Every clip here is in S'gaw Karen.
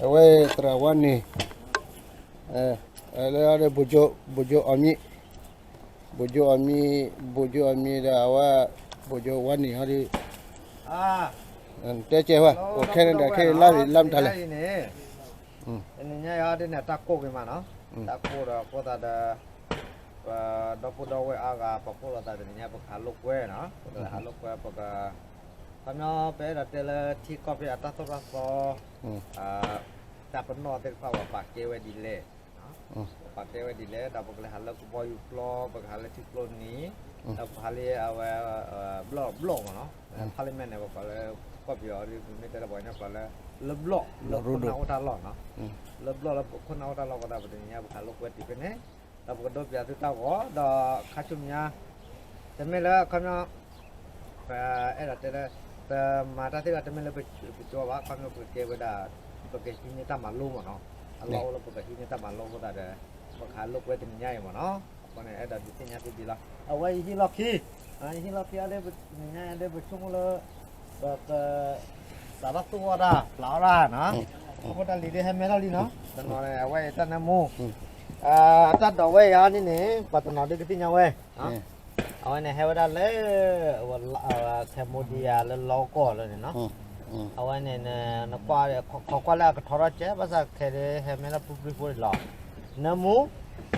အဝဲသရၣ်ဝါန့ၣ်, လၢ ဗိုလ်ချုပ် ဗိုလ်ချုပ်အောင်မြင့်, ဗိုလ်ချုပ်အောင်မြင့်, ဗိုလ်ချုပ်အောင်မြင့်ဒီးအဝဲ ဗိုလ်ချုပ်ဝါန့ၣ်ဟီဒီး, တဲကဲဝဲ အိၣ်ခဲန့ၣ်ဒီးခဲလါလါမတၤလဲၣ်, တနံၤညါအံၤဒ်န့ၣ် တၢ်ကိၢ်က့ၤမးနီၤ, တၢ်ကိၢ်ဒီးအဃိသတးဒီး ပဒီပုၢ်ဒီဝဲၢ်အါဂၤ ပဖှိၣ်လိာ်သးတနံၤညါ ပကဟးလိာ်ကွဲနီၤ, ပကဟးလိာ်ကွဲ ပက, ခီပညီ ပအဲၣ်ဒိးတဲလၢထံကီၢ်ဖဲအတၢ်သိၣ်တၢ်သီ တၢ်ပနီၣ်သ့ၣ်တဖၣ် ပှၤပာ်ကဲဝဲဒ်လဲၣ်, ပှၤပာ်ကဲဝဲဒ်လဲၣ် ဒီးပကလဲၤဟးလၢကဘီယူၤကျိ, ပကဟးလၢထံကျိနံၤ, ဒီးပဟးလၢအဝဲ ဘျီၣ်ဘျီၣ်မးနီၤ, Parliament န့ၣ် ပကိးလၢကီၢ်ပယီၤ မ့ၢ်တဲလၢပှၤကညီကျိာ်လၢ လၢဘျီၣ် လၢခိၣ်နၢ်အိၣ်တၢ်လီၢ်နီၤ, လၢဘျီၣ်လၢခိၣ်နၢ်အိၣ်တၢ်လီၢ်အဃိသတး ပတနံၤညါ ပကဟးလိာ်ကွဲတုၤဖဲန့ၣ်, ဒီးပကဒိးပၠးသုတၢ်ဂီၤ ဒီးခါဆူညါ တမ့ၢ်လၢခီပညီ ပအဲၣ်ဒိးတဲလၢ ပမၤတၢ်သ့ၣ်တဖၣ်တမ့ၢ်လၢပကၠိဘၣ်, ခီပညီပကကဲဝဲဒၣ် ပကဟံးန့ၢ်တၢ်မၤလိမးနီၤ, အလီၢ်အိၣ်လၢပကဟံးန့ၢ်တၢ်မၤလိအဃိသတးဒီး ပကဟးလိာ်ကွဲတနံၤညါအံၤမးနီၤ, အဃိန့ၣ် အဲၣ်ဒိးဒုးသ့ၣ်ညါသုဒ်လီၤ. အဝဲယဟံၣ်လီၢ်ခံ, ယဟံၣ်လီၢ်ခံအီၤဒ် တနံၤညါအံၤဒ် ပဆိကမိၣ်လၢ ပ ပ စးထီၣ်သူၣ်အီၣ်တၢ် ဖျးအီၣ်တၢ်နီၤ, အဃိတၢ်လံၤဒ်ဟဲမဲထီၣ်လံနီၤ, တနီၤန့ၣ် အဝဲအံၤတၢ်နၢမူ တၢ်ဒိးဝဲအံၤန့ၣ်န့ၣ် ပှၤတနီၤဒ်ကသ့ၣ်ညါဝဲ, အဝဲန့ၣ်ဟဲဝဲဒၣ်လၢ Cambodia လၢလီကီၢ်လၢန့ၣ်နီၤ, အဝဲန့ၣ် ခိးကွၢ်လၢအကထီထီၣ်ကဲ ဘၣ်ဆၣ်ခဲဒ်ဟဲမဲထီၣ်ပူၤပူၤဖိန့ၣ်လီၤ, နၢမူ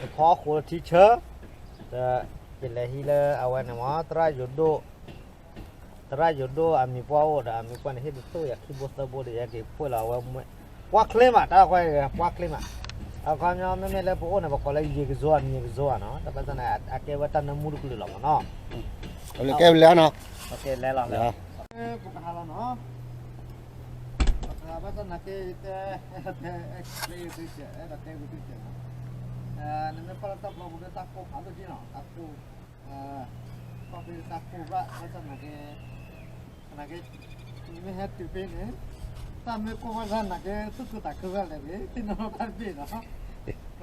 တဖီခိၣ်လၢထံဆၢ, ဒီး ယလဲၤဟံးလၢအဝဲန့ၣ်မ့ၢ် သရၣ်ယိၤဒိၣ် သရၣ်ယိၤဒိၣ်အမံၤပှၢ်အိၣ်ဒီး အမံၤပှၢ်န့ၣ် ဟ့ၣ်ပသိၣ်ယၤခံဘိသၢဘိဒီး ယက့ၤဖှိၣ်လီၤအဝဲ, ပှၢ်ချ့မး တၢ်ကွၢ်ပှၢ်ချ့မး, အခီပညီမ့မ့ၢ်လၢပအိၣ်န့ၣ် ပကိးလၢ ယ့ကဇိ အမံၤကဇိနီၤ, တၢ်ဘၣ်ဆၣ်န့ၣ် အကဲဝဲတၢ်နၢမူတကလုာ်လီၤမ့ၢ်နီၤ, လဲၤလီၤနီၤ, ပကဟးလီၤနီၤ, ပကဟးဘၣ်ဆၣ်နာ်က့ တဲ တဲ အဲၣ်ဒိးတဲဂ့ၤသုစဲး အဲၣ်ဒိးတဲဂ့ၤသုစဲးနီၤ, နမ့ၢ်ကွၢ်လၢတၢ်ဘျီပူၤလၢတၢ်ကိၢ်ဖးဒိၣ်က့နီၤ, တၢ်ကိၢ် ခီဖျိတၢ်ကိၢ်ဘၣ် ဘၣ်ဆၣ်နာ်က့ နာ်က့ နမ့ၢ်ဟဲတုၤဖဲန့ၣ် တၢ်မ့ၢ်ကိၢ်ဘၣ်ဆၣ်နာ်က့ သူၣ်ခုသးခုဘၣ်လဲၣ်ဂ့ၤ သ့ၣ်နီၣ်ထီၣ်တၢ်တဘ့ၣ်နီၤ,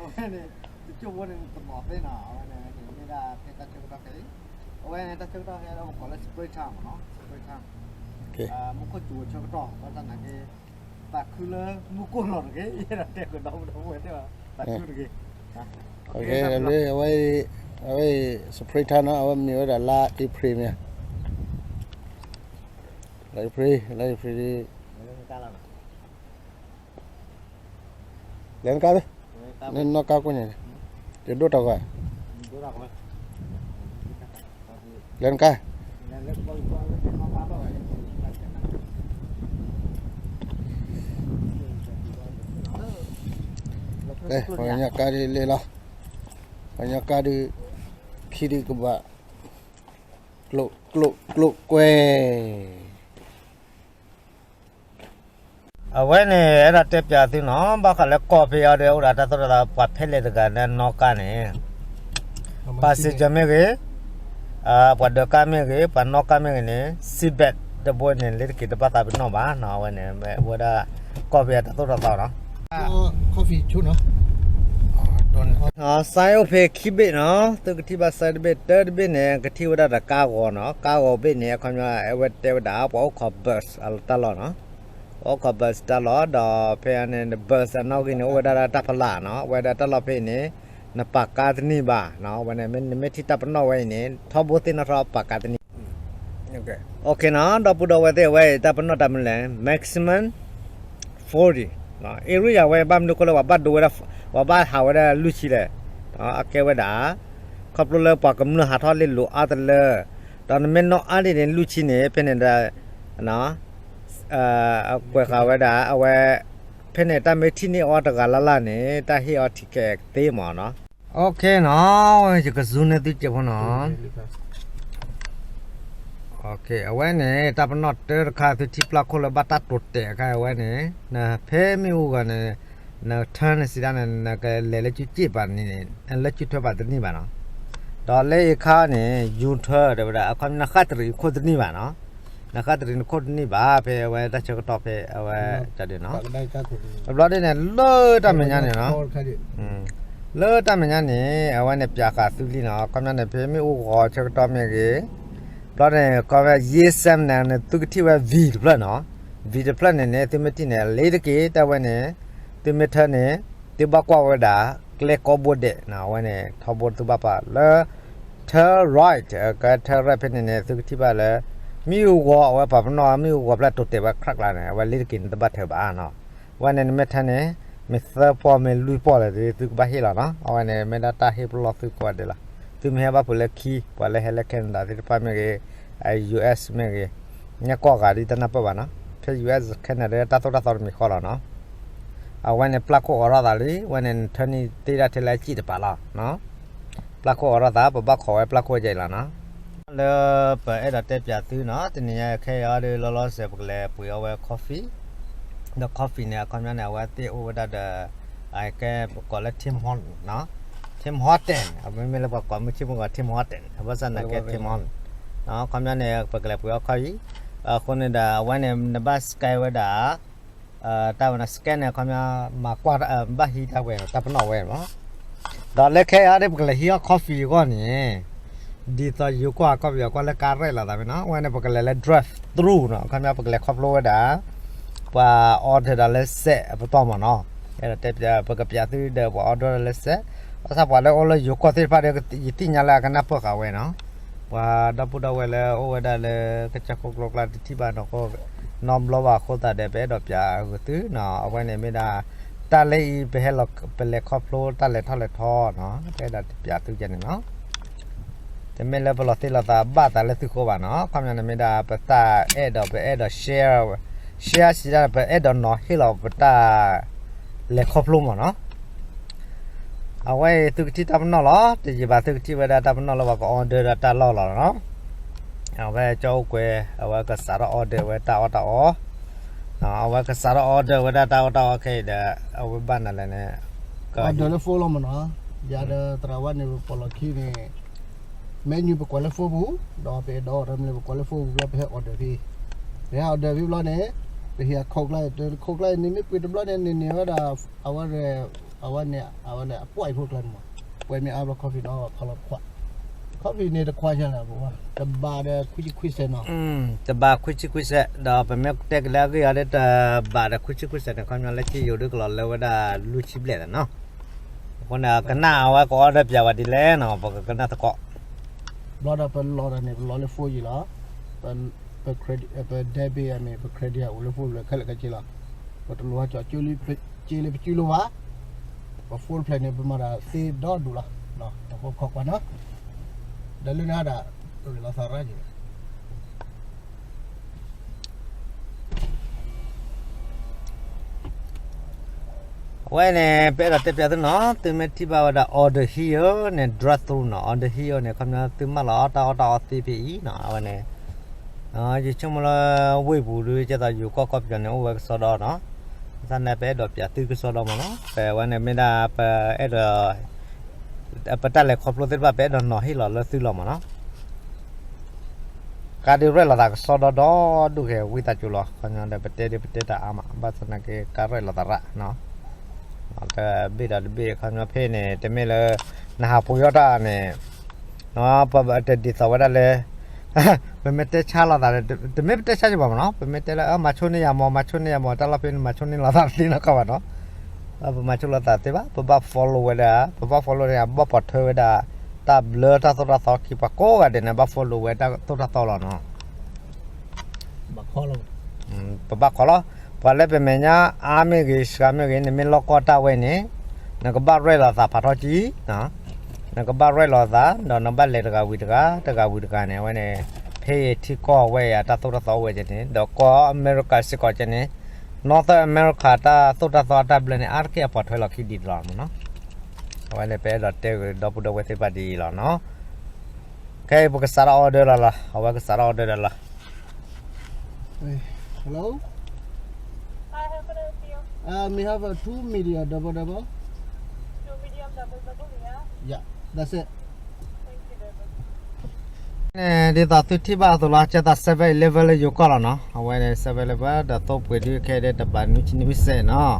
အဝဲန့ၣ် တကၠိၢ်ဖိန့ၣ် တမီၤသ့နီၤ, အဝဲန့ၣ် မ့ၢ်ဒၣ်ဖဲတၢ်ဆၢကတီၢ်ခဲအံၤ, အဝဲန့ၣ် တၢ်ဆၢကတီၢ်ခဲအံၤလၢပကိးလၢ spring time မ့ၢ်နီၤ, spring time, မူခိၣ်စူၤအဆၢကတီၢ် ဘၣ်ဆၣ်နာ်က့ သးခုလၢမူခိၣ်လီၤတဂ့ၤ, ယဲဒၣ်တဲကဒီးဒီပုၢ်ဝဲၢ်သ့ၣ် သးခုတဂ့ၤ, အဝဲ အဝဲ spring time နီၤ အဝဲမ့ၢ်ဝဲဒၣ်လါ April မ့ၢ်, လါ April လါ April ဒ် လဲၤနကါ, နနီၢ်ကါကိးညါ, ယဒိၣ်တၢ်ဂီၤ, လဲၤနကါ, ပှၤကညီကါဒ်လဲၣ်လီၤ, ပှၤကညီကါဒ် ခံဒ်ကဘၣ် ကျိ ကျိ ကျိကွဲ အဝဲန့ၣ် အဲၣ်ဒိးတဲပၠးသုနီၤ, ဘၣ်ဃးလၢကီၢ်ဖဲအံၤဒီး အိၣ်ဒီးတၢ်သိၣ်တၢ်သီ ပှၤဖဲလဲၣ်တဂၤလၢနီၢ်ကါန့ၣ်, ပှၤစံၣ်ကၠၢၤမ့ၢ်ဂ့ၤ, ပှၤဒၢးကါမ့ၢ်ဂ့ၤ, ပှၤနီၢ်ကါမ့ၢ်ဂ့ၤန့ၣ် seat belt တဘိန့ၣ် လၢတက့ၤတဘၣ်သးပ့ၤနီၣ်ဘၣ်နီၤ, အဝဲန့ၣ် အဝဲဒၣ် ကီၢ်ဖဲအံၤတၢ်သိၣ်တၢ်သီနီၤ. စီအိၣ်ဖဲခံဘ့ၣ်နီၤ, သုကထံၣ်ဘၣ်စီတဘ့ၣ် တၢတဘ့ၣ်န့ၣ် ကထံၣ်ဝဲဒၣ်ဒီးကါဂီၤနီၤ, ကါဂီၤဘ့ၣ်န့ၣ် အခီပညီ အဝဲတဲဝဲဒၣ် ပှၤအိၣ်ခိး bus တၢ်လီၢ်နီၤ, ပှၤအိၣ်ခိး bus တၢ်လီၢ် ဒီးဖဲန့ၣ် bus အနီၣ်ဂံၢ်န့ၣ် အိၣ်ဝဲဒၣ်တၢ်ဖးလာ်နီၤ, အဝဲဒၣ်တၢ်လီၢ်ဖဲအံၤန့ၣ် နပာ်ကါတန့ၢ်ဘၣ်နီၤ, အဝဲန့ၣ် နမ့ၢ်ထံၣ်တၢ်ပနီၣ်ဝဲအံၤန့ၣ် ထီဘိသ့ၣ်နီၣ်ထီၣ်ပာ်ကါတန့ၢ် OK နီၤ, ဒီပုၢ်ဒီဝဲၢ်သ့ၣ် အဝဲအံၤတၢ်ပနီၣ်တၢ်မနုၤလဲၣ်, maximum forty, area ဝဲ ဘၣ်မနုၤအဃိလၢပှၤဘၣ်ဒိဝဲဒၣ်, ပှၤဘၣ်ဟးဝဲဒၣ်လွံၢ်ဆံလဲၣ်, အကဲဝဲဒၣ် ခီဖျိလၢပှၤကမျၢၢ်ဟးထီၣ်လ့ၣ်လိၤအါတလၢ, ဒီးနမ့ၢ်နီၣ်အါဒ်န့ၣ်လွံၢ်ဆံန့ၣ် ဖဲန့ၣ်ဒီး ကွဲးဃာ်ဝဲဒၣ် အဝဲ ဖဲန့ၣ်တၢ်မ့ၢ်ထံၣ်န့ၢ်အီၤတဂၤလၢ်လၢ်န့ၣ် တၢ်ဟ့ၣ်အီၤ ticket သ့မးနီၤ. OK နီၤ, ယက zoom န့ၢ်သုစဲးဖိနီၤ. OK အဝဲန့ၣ် တၢ်ပနီၣ်တၢတခါ သုထံၣ်ပျၢ်ခိၣ်လၢဘၣ်တၢ်တိာ်တဲာ်အခါအဝဲန့ၣ် နဖဲမ့ၣ်အူဂီၤန့ၣ် န turn စံးဒၣ်န့ၣ် နကလဲၤလၢကၠူကၠ့ၣ်ပၤန့ၣ် လၢကၠူထွဲပၤတန့ၢ်ဘၣ်နီၤ. ဒီးလၢအခါန့ၣ် U-turn တဲဝဲဒၣ် အခီပညီနဃၣ်တရံးခိၣ်တန့ၢ်ဘၣ်နီၤ. နဃၣ်တရံးနခိၣ်တန့ၢ်ဘၣ် ဖဲအဝဲတၢ်ဆၢကတီၢ်ဖဲအဝဲတၢ်ဒုးနီၤ. တဘျီဒ်န့ၣ် လၢတၢ်မဲာ်ညါန့ၣ်နီၤ, လၢတၢ်မဲာ်ညါန့ၣ် အဝဲန့ၣ်ပၠးဃာ်သုလံနီၤ. အခီပညီန့ၣ် ဖဲမ့ၣ်အူဂီၤဆၢကတီၢ်မ့ၢ်ဂ့ၤ, ဘျီန့ၣ် ခီဖျိ year seven န့ၣ် သုကထံၣ်ဝဲ V တဖျၢၣ်နီၤ. V တဖျၢၣ်န့ၣ်န့ၣ် သုမ့ၢ်ထံၣ်န့ၣ် လ့ၤတက့ၢ် တၢ်ဝဲန့ၣ် သုမ့ၢ်ထၢန့ၣ် သုဘၣ်ကွၢ်ဝဲဒၣ် ကျဲကိးဘိဒဲးနီၤ, အဝဲန့ၣ် ထီဘိသုဘၣ်ပာ်လၢ ထၢ right, ကထၢ right ဖဲန့ၣ်န့ၣ် သုကထံၣ်ဘၣ်လၢ မ့ၣ်အူဂီၤအဝဲပာ်ပနီၣ် မ့ၣ်အူဂီၤဖျၢၣ်တိာ်တဲာ်ဝဲ crack လၢန့ၣ် အဝဲလ့တက့ၤန့ၣ်တဘၣ်ထၢဘၣ်နီၤ. အဝဲန့ၣ်နမ့ၢ်ထၢန့ၣ် မ့ၢ်သၢပီၢ်မ့ၢ်လွံၢ်ပီၢ်လၢာ် သုကဘၣ်ဟ့ၣ်လီၤနီၤ. အဝဲန့ၣ်မ့ၢ်ဒၣ်တၢ်ဟ့ၣ်ပလီၢ်သုကိးဂၤဒဲးလီၤ. သုမ့ၢ်ဟဲဘၣ်ဖုးလၢခံ ပှၤလၢဟဲလၢ Canada သ့ၣ်တဖၣ်မ့ၢ်ဂ့ၤ, U S မ့ၢ်ဂ့ၤ, ညါကိးဂၤဒ်တနၢ်ပၢၢ်ဘၣ်နီၤ. ဖဲ U S Canada တၢ်သိၣ်တၢ်သီတမံၤဃီလီၤနီၤ. အဝဲန့ၣ်ပျၢ်ခိၣ်အိးထီၣ်သးလံ, ဝဲန့ၣ်နထၢန့ၢ်တ့ၢ်ဒၣ်ထဲလၢအစံၣ်တပၤလီၤ. ပျၢ်ခိၣ်အိးထီၣ်သး ပဘၣ်ခိးဝဲပျၢ်ခိၣ်ကဲအံၤလီၤနီၤ. လၢပအဲၣ်ဒိးတဲပၠးသုနီၤ, တနံၤညါခဲအံၤဒီး လီၤလီၤဆဲး ပကလဲၤပှ့ၤအီၣ်ဝဲ coffee, ဒီး coffee န့ၣ် အခီပညီန့ၣ် အဝဲသ့ၣ်အိၣ်ဝဲဒၣ်ဒီး အကဲပကိးလၢ Tim Hortons, Tim Hortons, မ့မ့ၢ်လၢပှၤကိးမုၢ်ဆ့ၣ်မုၢ်ဂီၤ Tim Hortons, ဘၣ်ဆၣ်နာ်ကဲ Tim Hortons, အခီပညီန့ၣ် ပကလဲၤပှ့ၤအီၣ် coffee, အဃိန့ၣ်ဒီး အဝဲန့ၣ် နဘၣ် scan ဝဲဒၣ် တၢ်ဝဲန့ၣ် scan န့ၣ် အခီပညီ မၤကွၢ် ဘၣ်ဟံးတၢ်ဝဲ တၢ်ပနီၣ်ဝဲမး, ဒီးလၢခဲအံၤဒီး ပကလဲၤဟံးအီၣ် coffee အဂီၢ်န့ၣ် ဒ်သိးယိၤကီၢ်အ coffee အကွၢ်လၢကါရဲၣ်လိာ်သးမ့ၢ်နီၤ, အဝဲန့ၣ် ပကလဲၤလၢ drive through နီၤ, အခီပညီ ပကလဲၤခီဖျိဝဲဒၣ် ပှၤ order ဒီးလၢ set အပတီၢ်မးနီၤ, အဲၣ်ဒိးတဲပၠး ပကပၠးသုဒီးပှၤ order ဒီးလၢ set, ဘၣ်ဆၣ်ပှၤလၢအိၣ်လၢယိၤကီၢ်သ့ၣ်တဖၣ်ဒီး ယသ့ၣ်ညါလၢအကနၢ်ပၢၢ်ဃာ်ဝဲနီၤ, ပှၤဒီပုၢ်ဒီဝဲၢ်လၢအိၣ်ဝဲဒၣ်လၢကစၢၢ်ခိၣ်ကျိကျါတထံၣ်ဘၣ်နီၤ နီတဘျီဘၣ်အဃိသတးဒီး ပအဲၣ်ဒိးပၠးဂုာ်သုနီၤ, အဝဲန့ၣ်မ့ၢ်ဒၣ် တၢ်လၢအံၤ ပဟဲလီၤ ပလဲၤခီဖျိတၢ်လဲၤထီၣ်လဲၤထီနီၤ, ပအဲၣ်ဒိးပၠးသုကဲန့ၣ်နီၤ, တမ့ၢ်လၢပလီၤသ့ၣ်လီၤသးဘၣ်သးလၢသုဃိဘၣ်နီၤ, အခီပညီန့ၣ်မ့ၢ်ဒၣ်ပတၢ်အဲၣ်ဒိး ပအဲၣ်ဒိး share, share စံးဒၣ် ပအဲၣ်ဒိးနီၤဟ့ၣ်လီၤပတၢ်လဲၤခီဖျိမးနီၤ အဝဲအံၤသုကထံၣ်တၢ်ပနီၣ်လီၤ, တယံာ်ဘၣ်သုကထံၣ်ဝဲဒၣ်တၢ်ပနီၣ်လၢပှၤက order ဒီးတၢ်လီၢ်လီၤနီၤ, အဝဲကၠီအိၣ်ကွဲး အဝဲကစးထီၣ် order ဝဲတၢ်အီၣ်တၢ်အီ, အဝဲကစးထီၣ် order ဝဲဒၣ်တၢ်အီၣ်တၢ်အီခဲအံၤဒီး အဝဲဘၣ်နၤလဲၣ်န့ၣ် order လၢ phone လီၤမးနီၤ, ယၤဒီးသရၣ်ဝါန့ၣ် ပပိာ်လီၤခံန့ၣ် menu ပကွၢ်လၢ phone ပူၤ, ဒီးပအဲၣ်ဒိး order မ့ၢ်လၢပကွၢ်လၢ phone ပူၤလီၤ ပဟဲ order ဖဲ, ပဟဲ order ဖဲဘျီန့ၣ် ပဟံးအခိးကျါ, ခိးကျါန့ၣ်မ့ၢ်ပှ့ၤတဘျီန့ၣ် န့ၢ်န့ၢ်ဝဲဒၣ် အဝဲ အဝဲန့ၣ် အဝဲန့ၣ် အပွၢ်အံၤဖိကျါန့ၣ်မး, ပှဲၤမ့ၢ်အါဘျီ coffee နီၤခီလီၤတခွး, coffee န့ၣ်တခွးဆံးလဲၣ်, တဘးဒီးခွံဆံခွံစဲးနီၤ, တဘးခွံဆံခွံစဲး, ဒီးပမ့ၢ်တဲက့ၤလၢအဂ့ၢ်အီၤဒီး တဘးဒီးခွံဆံခွံစဲးန့ၣ် ခီပညီလၢက့ယိၤဒ်ကလီၤလၢဝဲဒၣ်လွံၢ်ဆံဘျဲၣ်လီၤနီၤ, အဃိန့ၣ် ကနၣ်အဝဲက order ပၠးဝဲဒ်လဲၣ်နီၤ ပကကနၣ်သကိး ဘျီဒီးပလီၤဒီးန့ၣ် ပလီၤလၢ phone ယံၤလီၤ, ပ debit အမ့ၢ် ပ credit အိၣ်လၢ phone လၢခဲလၢာ်ခဲဆ့လီၤ, ပတလိၣ်ဟးကၠီကၠိလံ ပကၠ့လံ ပကၠိလိာ်ဘၣ်, ပ phone တဖျၢၣ်န့ၣ် ပမၤတၢ်သ့ဒီဒူၣ်လီၤ, တခိးခိးကွၢ်နီၤ, ဒီးလၢန့ၣ်ဒၣ် ရ့ၣ်လီၤသးရၣ်ယံၤ အဝဲန့ၣ် ပအဲၣ်ဒိးတဲပၠးသုနီၤ, သုမ့ၢ်ထံၣ်ဘၣ်ဝဲဒၣ် order here န့ၣ် drive through နီၤ, order here န့ၣ် ခီပညီသုမၢလီၤအီၣ်တၢ်အီၣ်တၢ်အီသ့ဖဲအံၤနီၤ, အဝဲန့ၣ် ယဆိကမိၣ်လၢဝ့ၢ်ပူၤဒုး ကဲသိးယိၤကီၢ်ကီၢ်ပယီၤန့ၣ် အိၣ်ဝဲကစီဒီနီၤ, ဘၣ်ဆၣ်န့ၣ် ပအဲၣ်ဒိးပၠးသုကစီဒီမးနီၤ, ပဝဲန့ၣ်မ့ၢ်ဒၣ်ပအဲၣ်ဒိး ပတၢ်လဲၤခီဖျိသ့ၣ်တဖၣ် ပအဲၣ်ဒိးနီၤဟ့ၣ်လီၤလၢသုလီၤမးနီၤ ကါဒုးရဲၣ်လီၤသးကစီဒီဒီဒူၣ်ဂ့ၤ ဝံသးစူၤလီၤ, ခီပညီဒီး ပတဲဒုးပတဲတၢ်အါမး, ဘၣ်ဆၣ်သနာ်က့ ကါရဲၣ်လီၤသးရၣ်နီၤ, တဘ့ၣ်ဒီးတဘ့ၣ် ခီပညီဖဲန့ၣ် တမ့ၢ်လၢ နဟးပူၤယီၣ်တၢ်န့ၣ် ပတဒ်သိးဝဲဒၣ်လၢ ပမ့ၢ်တဲဆါလိာ်သးဒီး တမ့ၢ်ပတဲဆါက့ၤဘၣ်မးနီၤ, ပမ့ၢ်တဲလၢ မၤဆိန့ၢ်ယၤမး မၤဆိန့ၢ်ယၤမး တၢ်လီၢ်ဖဲန့ၣ် မၤဆိန့ၢ်လိာ်သးသ့နီတခါဘၣ်နီၤ, ပမၤဆိလိာ်သးသ့ဘၣ်, ပဘၣ် follow ဝဲဒၣ်, ပဘၣ် follow န့ၣ် ဘၣ်ပိာ်ထွဲဝဲဒၣ် တၢ်ဘျၢတၢ်သိၣ်တၢ်သီခံ ပှၤကိးဂၤဒဲးန့ၣ် ဘၣ် follow ဝဲတၢ်သိၣ်တၢ်သီလီၤနီၤ. ပဘၣ်ခိးလီၤ, ပှၤလၢပမဲာ်ညါ အါမ့ၢ်ဂ့ၤ စှၤမ့ၢ်ဂ့ၤ နမ့ၢ်လီၢ်ကီၢ်တၢ်ဝဲန့ၣ် နကဘၣ်ရဲၣ်လီၤသးဖးထီကံ, နကဘၣ်ရဲၣ်လီၤသး ဒီးနဘၣ်လဲၤတဂၤဝံၤတဂၤ တဂၤဝံၤတဂၤန့ၣ် အဝဲန့ၣ် ဖဲအံၤထံကီၢ်ဝဲအံၤတၢ်သိၣ်တၢ်သီအိၣ်ဝဲကဲန့ၣ် ဒီးကီၢ်အမဲရကၤစ့ၢ်ကီးကဲန့ၣ် North America တၢ်သိၣ်တၢ်သီအတၢ်ဘျၢန့ၣ် အါတက့ၢ်အပိာ်ထွဲလီၤခံဒ်သိးလီၤမးနီၤ. အဝဲန့ၣ်ပအဲၣ်ဒိးတဲကဒီပုၢ်ဒီဝဲၢ်သ့ၣ်တဖၣ်ဒ်အံၤလီၤနီၤ. ခဲအံၤပကစးထီၣ် order လီၤလီၤ, အဝဲကစးထီၣ် order ဒီးလီၤ. Hello? Hi, how can I help you? Uh, may I have a two medium double double? Two medium double double, yeah? Yeah, that's it. Thank you very much. န့ၣ် ဒ်သိးသုထံၣ်ဘၣ်အသိးလီၤ, ကဲသိး seven eleven လၢယိၤကီၢ်လီၤနီၤ, အဝဲန့ၣ် seven eleven ဒီးသိပှ့ၤဒုးခဲဒဲးတဘးနွံဆံနွံစဲးနီၤ.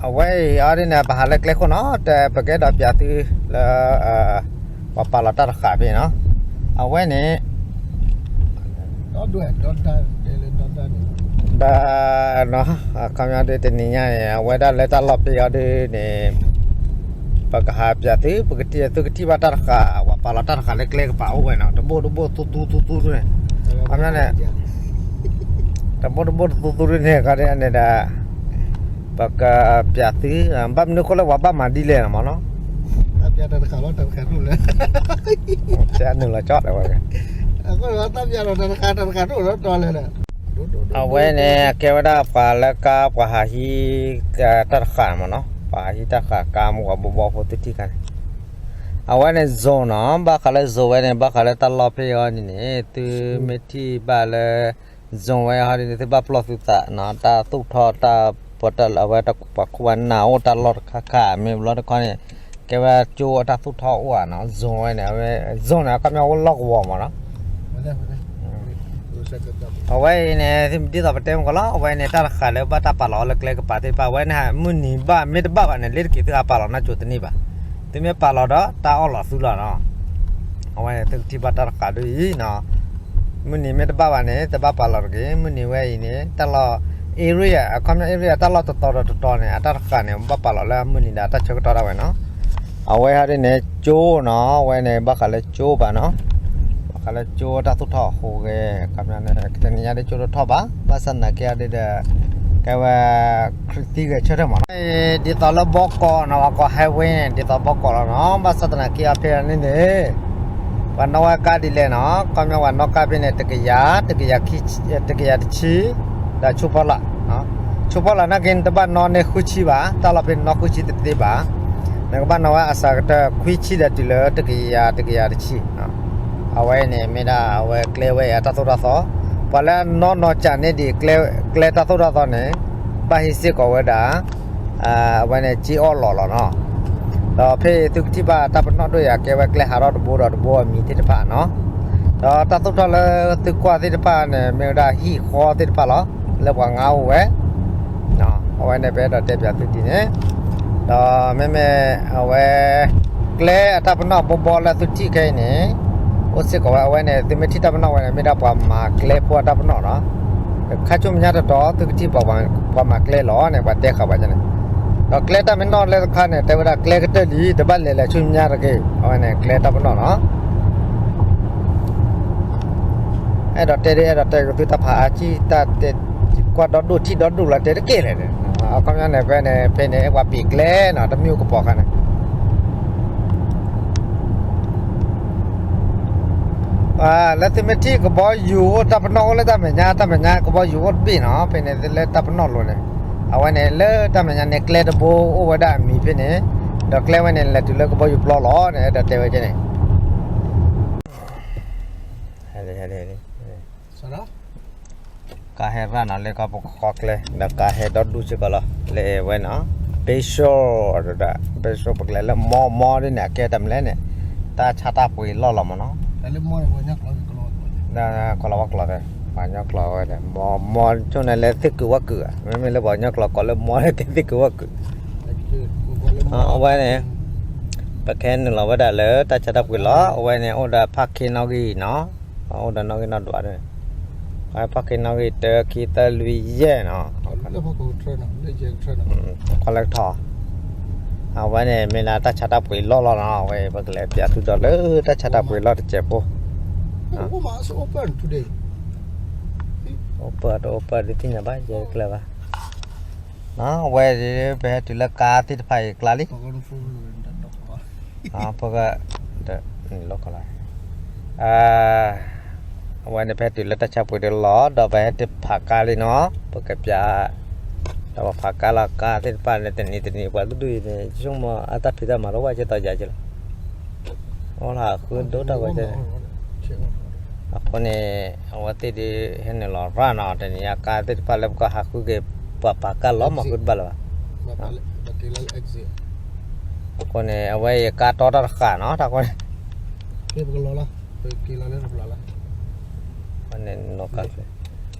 အဝဲအံၤအီၤဒ်န့ၣ် ပဟးလၢကျဲခိၣ်နီၤ, တပကဲဒီးပၠးသုလၢ ပှၤပာ်လီၤတၢ်တဃာ်ဖဲနီၤ, အဝဲန့ၣ် ဒီဒွဲၣ်ဒီတၢ်တဲလၢဒီတၢ်န့ၣ် ဒီး အခီပညီဒ်တနံၤညါန့ၣ် အဝဲဒၣ်လၢတၢ်လီၢ်ဖဲအံၤဒ်န့ၣ် ပကဟးပၠးသု ပကထံၣ်သုကထံၣ်ဘၣ်တၢ်တဃာ် ပှၤပာ်လီၤတၢ်တဃာ်လၢကျဲကပၤအိၣ်ဝဲနီၤ တဘိတဘိတသူသူသူသူန့ၣ် အခီပညီန့ၣ် တဘိတဘိတသူသူဒ်န့ၣ် အခီပညီန့ၣ်ဒီး ပကပၠးသု ဘၣ်မနုၤအဃိလၢပှၤဘၣ်မၤဒ်လဲၣ်မးနီၤ တၢ်ပၠးတၢ်တဃာ်လီၤ တၢ်တဃာ်ဒိၣ်လၢ ဆဲးနုာ်လီၤကၠီဒီးဝဲ တၢ်ပၠးတဃာ်တဃာ်ဒိၣ်လီၤ တီၤလဲၣ် အဝဲန့ၣ် အကဲဝဲဒၣ်ပှၤလၢကါ ပှၤဟးဟံး တၢ်တဃာ်မးနီၤ ပှၤဟးဟံးတၢ်တဃာ်ကါ မုၢ်ဂီၤဘီဘီဖိသုထံၣ်ခါန့ၣ် အဝဲန့ၣ် zone နီၤ ဘၣ်ဃးလၢ zone ဝဲန့ၣ် ဘၣ်ဃးလၢတၢ်လီၢ်ဖဲအံၤန့ၣ်န့ၣ် သုမ့ၢ်ထံၣ်ဘၣ်လၢ zone ဝဲဟီဒ်န့ၣ် သုဘၣ်ပျီၢ်သုသးနီၤ တၢ်သူၣ်ထီၣ်တၢ် ပတၢ်လၢအဝဲတၢ်ပှၤခိၣ်ပှၤနၢ်အိၣ် တၢ်လီၢ်တခါခါ မ့ၢ်ဘျီတခီန့ၣ် ကဲဝဲကၠိအတၢ်သူၣ်ထီၣ်အိၣ်ဧါနီၤ zone ဝဲန့ၣ် အဝဲ zone န့ၣ် အခီပညီအိၣ်လီၢ်ကဝီၤမးနီၤ အဝဲအံၤန့ၣ် ဒ်သိးပတဲမုၢ်ကီၢ်လီၤ အဝဲန့ၣ် တၢ်တဃာ်လၢဘၣ်တၢ်ပာ်လီၤအီၤလၢကျဲကပၤသ့ၣ်တဖၣ် အဝဲန့ၣ် မုၢ်နံၤဘၣ်မ့ၢ်တဘၣ်ဘၣ်န့ၣ် လ့တက့ၤသုဟးပာ်လီၤနၢ်စိၤတန့ၢ်ဘၣ် သုမ့ၢ်ပာ်လီၤဒီးတၢ်အီၣ်လီၤသုလီၤနီၤ အဝဲန့ၣ် သုကထံၣ်ဘၣ်တၢ်တဃာ်ဒ်အံၤနီၤ မုၢ်နံၤမ့ၢ်တဘၣ်ဘၣ်န့ၣ် တဘၣ်ပာ်လီၤတဂ့ၤ မုၢ်နံၤဝဲအံၤန့ၣ် တၢ်လီၢ် area အခီပညီ area တၢ်လီၢ်တတီၤဒီးတတီၤန့ၣ် အတၢ်တဃာ်န့ၣ် ဘၣ်ပာ်လီၤလၢမုၢ်နံၤဒီးတၢ်ဆၢကတီၢ်ဒၣ်ဝဲနီၤ အဝဲဟီဒ်န့ၣ် ကၠိနီၤ အဝဲန့ၣ် ဘၣ်ဃးလၢကၠိဘၣ်နီၤ ဘၣ်ဃးလၢကၠိတၢ်သူၣ်ထီၣ်အဃိဂ့ၤ အခီပညီန့ၣ် တနံၤညါဒ်ကၠိတထီၣ်ဘၣ် ဘၣ်ဆၣ်သနာ်က့အီၤဒ်ဒီး ကဲဝဲ ခရံာ်သံဂဲၤဆၢထၢၣ်မးနီၤ ဒ်သိးလၢဘီကီးနီၤ ပှၤကိး highway န့ၣ် ဒ်သိးဘီကီးလီၤနီၤ ဘၣ်ဆၣ်သနာ်က့အီၤဖဲအံၤန့ၣ်န့ၣ် ပှၤနီၣ်ဝဲကါဒ်လဲၣ်နီၤ ခီပညီပှၤနီၣ်ကါဖဲန့ၣ် တကယၤ တကယၤခံ တကယၤတဆံ ဒီးဆူဖီလာ် ဆူဖီလာ်နာ်က့န့ၣ် တဘၣ်နီၣ်န့ၢ်ဃုဆံဘၣ် တၢ်လီၢ်ဖဲန့ၣ်နီၣ်ဃုဆံတသ့ဘၣ် နကဘၣ်နီၣ်ဝဲအစှၤကတၢၢ်ခွံဆံဒီးတုၤလၢတကယၤ တကယၤတဆံ အဝဲန့ၣ်မ့ၢ်ဒၣ်အဝဲကျဲဝဲအံၤအတၢ်သိၣ်တၢ်သီ ပှၤလၢအနီၣ်နီၢ်ကၠးန့ၢ်ဒံး ကျဲတၢ်သိၣ်တၢ်သီန့ၣ် ဘၣ်ဟ့ၣ်စ့ၢ်ကီးဝဲဒၣ် အဝဲန့ၣ် စ့အီၣ်လီၤလီၤနီၤ ဒီးဖဲအံၤသုကထံၣ်ဘၣ်တၢ်ပနီၣ်ဒိၣ်ယၤ ကဲဝဲကျဲဟးထီၣ်တဘိဒီးတဘိအမံၤသ့ၣ်တဖၣ်နီၤ ဒီးတၢ်သိၣ်တၢ်သီလၢသုကွၢ်သ့ၣ်တဖၣ်န့ၣ် မ့ၢ်ဝဲဒၣ်ဟံၣ်ဃီသ့ၣ်တဖၣ်လီၤ လၢပှၤငါအိၣ်ဝဲ အဝဲန့ၣ်ပအဲၣ်ဒိးတဲပၠးသုဒ်န့ၣ် ဒီးမ့မ့ၢ်အဝဲ ကျဲအတၢ်ပနီၣ်ဘီဘီလၢသုထံၣ်ခဲအံၤန့ၣ် အိၣ်စ့ၢ်ကီးဝဲအဝဲန့ၣ် သုမ့ၢ်ထံၣ်တၢ်ပနီၣ်ဝဲန့ၣ် မ့ၢ်ဒၣ်ပှၤမၤကျဲဖိအတၢ်ပနီၣ်နီၤ ခါဆူမဲာ်ညါတတီၤ သုကထံၣ်ပှၤမၤကျဲလီၤန့ၣ် ပှၤတဲဃာ်ပှၤန့ၣ် ဒီးကျဲတၢ်မ့ၢ်နီၣ်လၢတခါန့ၣ် တဲဝဲဒၣ်ကျဲကတၢၢ်လံ တဘၣ်လဲၤလဲၤဆူမဲာ်ညါတဂ့ၤ အဝဲန့ၣ် ကျဲတၢ်ပနီၣ်နီၤ အဲၣ်ဒိးတဲဒ် အဲၣ်ဒိးတဲကသုတၢ်ဖးအါကံၢ်တၢ်တဲ ကွၢ်ဒီဒိၣ်ထံၣ်ဒီဒိၣ်လီၤတဲတက့ၢ်လဲၣ်န့ၣ် အခီပညီန့ၣ် ဖဲန့ၣ် ဖဲန့ၣ်ပှၤပ့ၤကျဲနီၤ တမ့ၢ်အိၣ်ကပီၤခါန့ၣ် လၢသုမ့ၢ်ထံၣ်ကဘီယူၤအိၣ်တၢ်ပနီၣ်အိၣ်လၢတၢ်မဲာ်ညါ တၢ်မဲာ်ညါ ကဘီယူၤအိၣ်တဘ့ၣ်နီၤ ဖဲန့ၣ်လၢတၢ်ပနီၣ်လိၤန့ၣ် အဝဲန့ၣ်လၢတၢ်မဲာ်ညါန့ၣ် ကျဲတဘိအိၣ်ဝဲဒၣ်အမံၤဖဲန့ၣ် ဒီးကျဲဝဲန့ၣ် လဲၤတုၤလၢကဘီယူၤပျီလီၤန့ၣ် အဲၣ်ဒိးတဲဝဲကဲန့ၣ် ကါဟဲရၣ်နီၤ လၢကီၢ်ပူၤကီၢ်ချၢ ဒီးကါဟဲဒီဒူၣ်စ့ၢ်ကီးလီၤ လၢအဝဲနီၤ ဘ့ၣ်ဆိၣ် ဘ့ၣ်ဆိၣ်ပကလဲၤလၢမီမီဒ်န့ၣ် အကဲတၢ်မလဲၣ်န့ၣ် တၢ်ဆါတၢ်ပှ့ၤလီၢ်လီၤမးနီၤ ကီၢ်လီၤဝဲကျိာ်သဲ ပှၤညီကျိာ်ဝဲဒီး မီမီဆိၣ်န့ၣ်လၢသ့ၣ်ကုာ်ဝၣ်ကုာ် မ့မ့ၢ်လၢပှၤညီကျိာ်ကိးလၢမီန့ၣ် သ့ၣ်ကုာ်ဝၣ်ကုာ် အဝဲန့ၣ် ပကဟဲနုာ်လီၤဝဲဒၣ်လၢတၢ်ဆါတၢ်ပှ့ၤလီၢ် အဝဲန့ၣ် အိၣ်ဒီးဖးခ့နီၣ်ဂံၢ်နီၤ အိၣ်ဒီးနီၣ်ဂံၢ်နီၣ်ဒွးန့ၣ် ဖးခ့နီၣ်ဂံၢ် တၢ ခံ သၢ လွံၢ် ယဲၢ်နီၤ ကွၢ်လၢကထီၣ် အဝဲန့ၣ် မ့ၢ်ဒၣ်တၢ်ဆါတၢ်ပှ့ၤလီၢ်လီၤနီၤ အဝဲ ပကလဲၤပၠးသုဒီးလၢတၢ်ဆါတၢ်ပှ့ၤလီၢ်တစဲးဖိ open တ open ဒ်သ့ၣ်ညါဘၣ် ယဲတကျၢၤဘၣ် အဝဲ ပဟဲတုၤလၢကါသ့ၣ်တဖၣ်အံၤကျါလံ ပက လီၤ အဝဲန့ၣ် ပဟဲတုၤလၢတၢ်ဆါပှ့ၤတလီၢ် ဒီးပဟဲတုၤဖးကါလံနီၤ ပကပၠး ဒီးပဖးကါလီၤ ကါသ့ၣ်တဖၣ်န့ၣ် တနံၤတနံၤ ပှၤကဒုၣ်အံၤန့ၣ် ဆိကမိၣ်အတၢ်ဖံးတၢ်မၤတအိၣ်ဘၣ် ကဲသိးယၤက့လီၤ အိၣ်လၢဃုဒိၣ်တၢ်ဝဲကဲ အဃိန့ၣ် အဝဲသ့ၣ်ဒ်ဟဲနုာ်လီၤရၣ်နီၤ တနံၤညါကါသ့ၣ်တဖၣ်လၢပကဟးဃုက့ၤ ပှၤဖးကါလီၤမၤဃုတဘၣ်လၢၤဘၣ် အဃိန့ၣ် အဝဲအံၤကါတီတၢ်တဃာ်နီၤ တၢ်ဃိန့ၣ် အဝဲန့ၣ် နီၢ်ကါချ့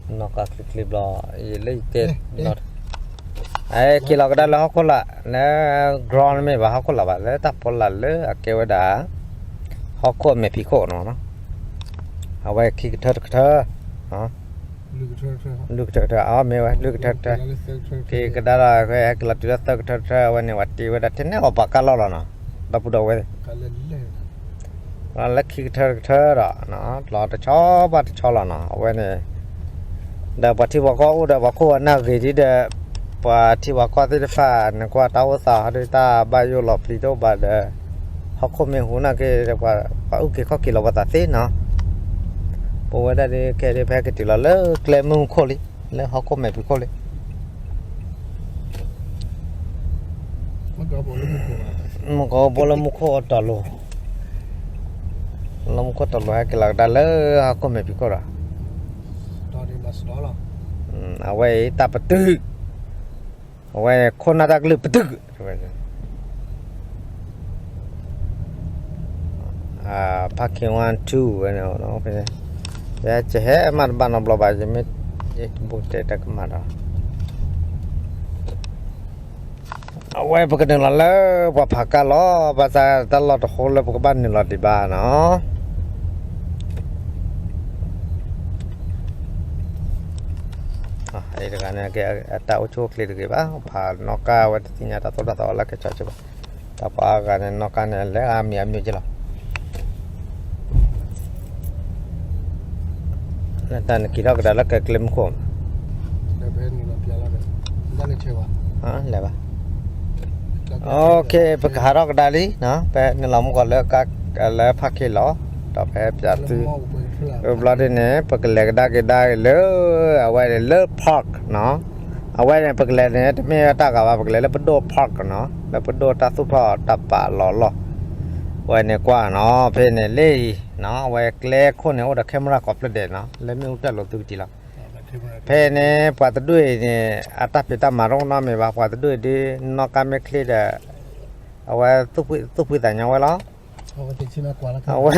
နီၢ်ကါချ့ချ့ဘျီ ယလၢယတဲ အဲ က့ၤလီၤကဒါလၢဟီၣ်ခိၣ်လာ် လၢ ground မ့ၢ်ဘၣ်ဟီၣ်ခိၣ်လာ်ဘၣ် လၢတၢ်ဖီလာ်လၢအကဲဝဲဒၣ် ဟီၣ်ခိၣ်အမဲာ်ဖံးခိၣ်နီၤ အဝဲခံကထၢတကထၢ လွံၢ်ကထၢကထၢ, အမ့ၢ်ဝဲ လွံၢ်ကထၢကထၢ, က့ၤကဒါဒီး ဟဲက့ၤလီၤတုၤလၢသၢကထၢကထၢ အဝဲန့ၣ် ပှၤတ့ဝဲဒၣ်ထဲန့ၣ်အီၤပှၤကါလီၢ်လီၤနီၤ, ဒီပုၢ်ဒီဝဲၢ် လၢခံကထၢကထၢဒီး လီၤတဆီဘၣ်တဆီလီၤနီၤ, အဝဲန့ၣ် ဒီးပှၤထံပှၤကီၢ်အိၣ်ဒီးပှၤခိၣ်ပှၤနၢ်ဂ့ၤဒ်ဒီး ပှၤထံပှၤကီၢ်သ့ၣ်တဖၣ် နကွၢ်တၢ်အိၣ်သးဟီဒ်တၢ်ဘၣ်ယိၣ်လီၤပျံၤတအိၣ်ဘၣ်ဒီး ဟီၣ်ခိၣ်မ့ၢ်ဟူးနာ်က့ဒီး ပှၤအုၣ်က့ၤခီၣ်က့ၤလီၤပှၤသးသ့နီၤ, ပဝဲဒၣ်ဒ်ခဲဒ် ပဟဲက့ၤတုၤလီၤလၢကျဲမုၢ်ခိၣ်လံ, လၢဟီၣ်ခိၣ်မဲာ်ဖံးခိၣ်လံ မုၢ်ကီၢ်ဘိလၢမူခိၣ်အတီၤလိၤ, လၢမူခိၣ်တီၤလိၤ ဟဲက့ၤလီၤကဒါလၢဟီၣ်ခိၣ်မဲာ်ဖံးခိၣ်ဒီး အဝဲအံၤတၢ်ပတုာ်, အဝဲခိၣ်နၢ်တၢ်ကလုၢ်ပတုာ်, parking one two ဝဲန့ၣ်, ယကဟဲမၤတဘၣ်နီတဘျီဘၣ်, ယမ့ၢ် ယတဘိတဲတၢ်ကမၣ်ဒီး အဝဲပကနုာ်လီၤလၢပှၤဖးကါလီၤ, ဘၣ်ဆၣ်တၢ်လီၢ်တဃိလၢပကဘၣ်နုာ်လီၤဒံးဘၣ်နီၤ, အတဂၤန့ၣ် အတၢ်အိၣ်ဆူၣ်အိၣ်ချ့တဂ့ၤဘၣ်, ဖးနီၣ်ကါဝဲတသ့ၣ်ညါတၢ်သိၣ်တၢ်သီလၢကဆီကဆီဘၣ်, တၢ်ပှၤအါဂၤန့ၣ် နီၣ်ကါန့ၣ် လဲၤအါမံၤအါမံၤက့လီၤ လၢတၢ်နက့ၤထီၣ်ကဒါလၢကကျဲမုၢ်ခိၣ်, လဲၤဘၣ်, ပကဟးထီၣ်ကဒါလံ, ပနုာ်လီၤမူကီၢ်လၢကါ, လၢဖးခ့လီၤ, ဒီးပဟဲပၠးသု, ဘျီဒ်န့ၣ် ပကလဲၤကဒါက့ၤဒါလၢ, အဝဲန့ၣ်လၢ park နီၤ, အဝဲန့ၣ် ပကလဲၤန့ၣ် တမ့ၢ်တၢ်ဂၤဘၣ်, ပကလဲၤလၢပဒိၣ် park နီၤ, လၢပဒိၣ်တၢ်သူၣ်ထီၣ်တၢ်ပာ်လီၤလီၢ်, အဝဲန့ၣ်ကွၢ်နီၤ, ဖဲန့ၣ်လၢအံၤနီၤ, အဝဲကျဲခိၣ်န့ၣ် အိၣ်ဒီး camera ကိးဖျၢၣ်ဒဲးနီၤ, လၢမ့ၣ်အူတၢ်လိၤသုကတံၢ်လီၤ. ဖဲန့ၣ် ပှၤတဒူၣ်အံၤန့ၣ် အတၢ်ဖံးတၢ်မၤတအိၣ်နီတမံၤဘၣ်, ပှၤတဒူၣ်အံၤဒ်နီၣ်ကါမ့ၢ်ချ့ဒီး အဝဲသူၣ်ဖှံသးညီဝဲလီၤ. အဝဲ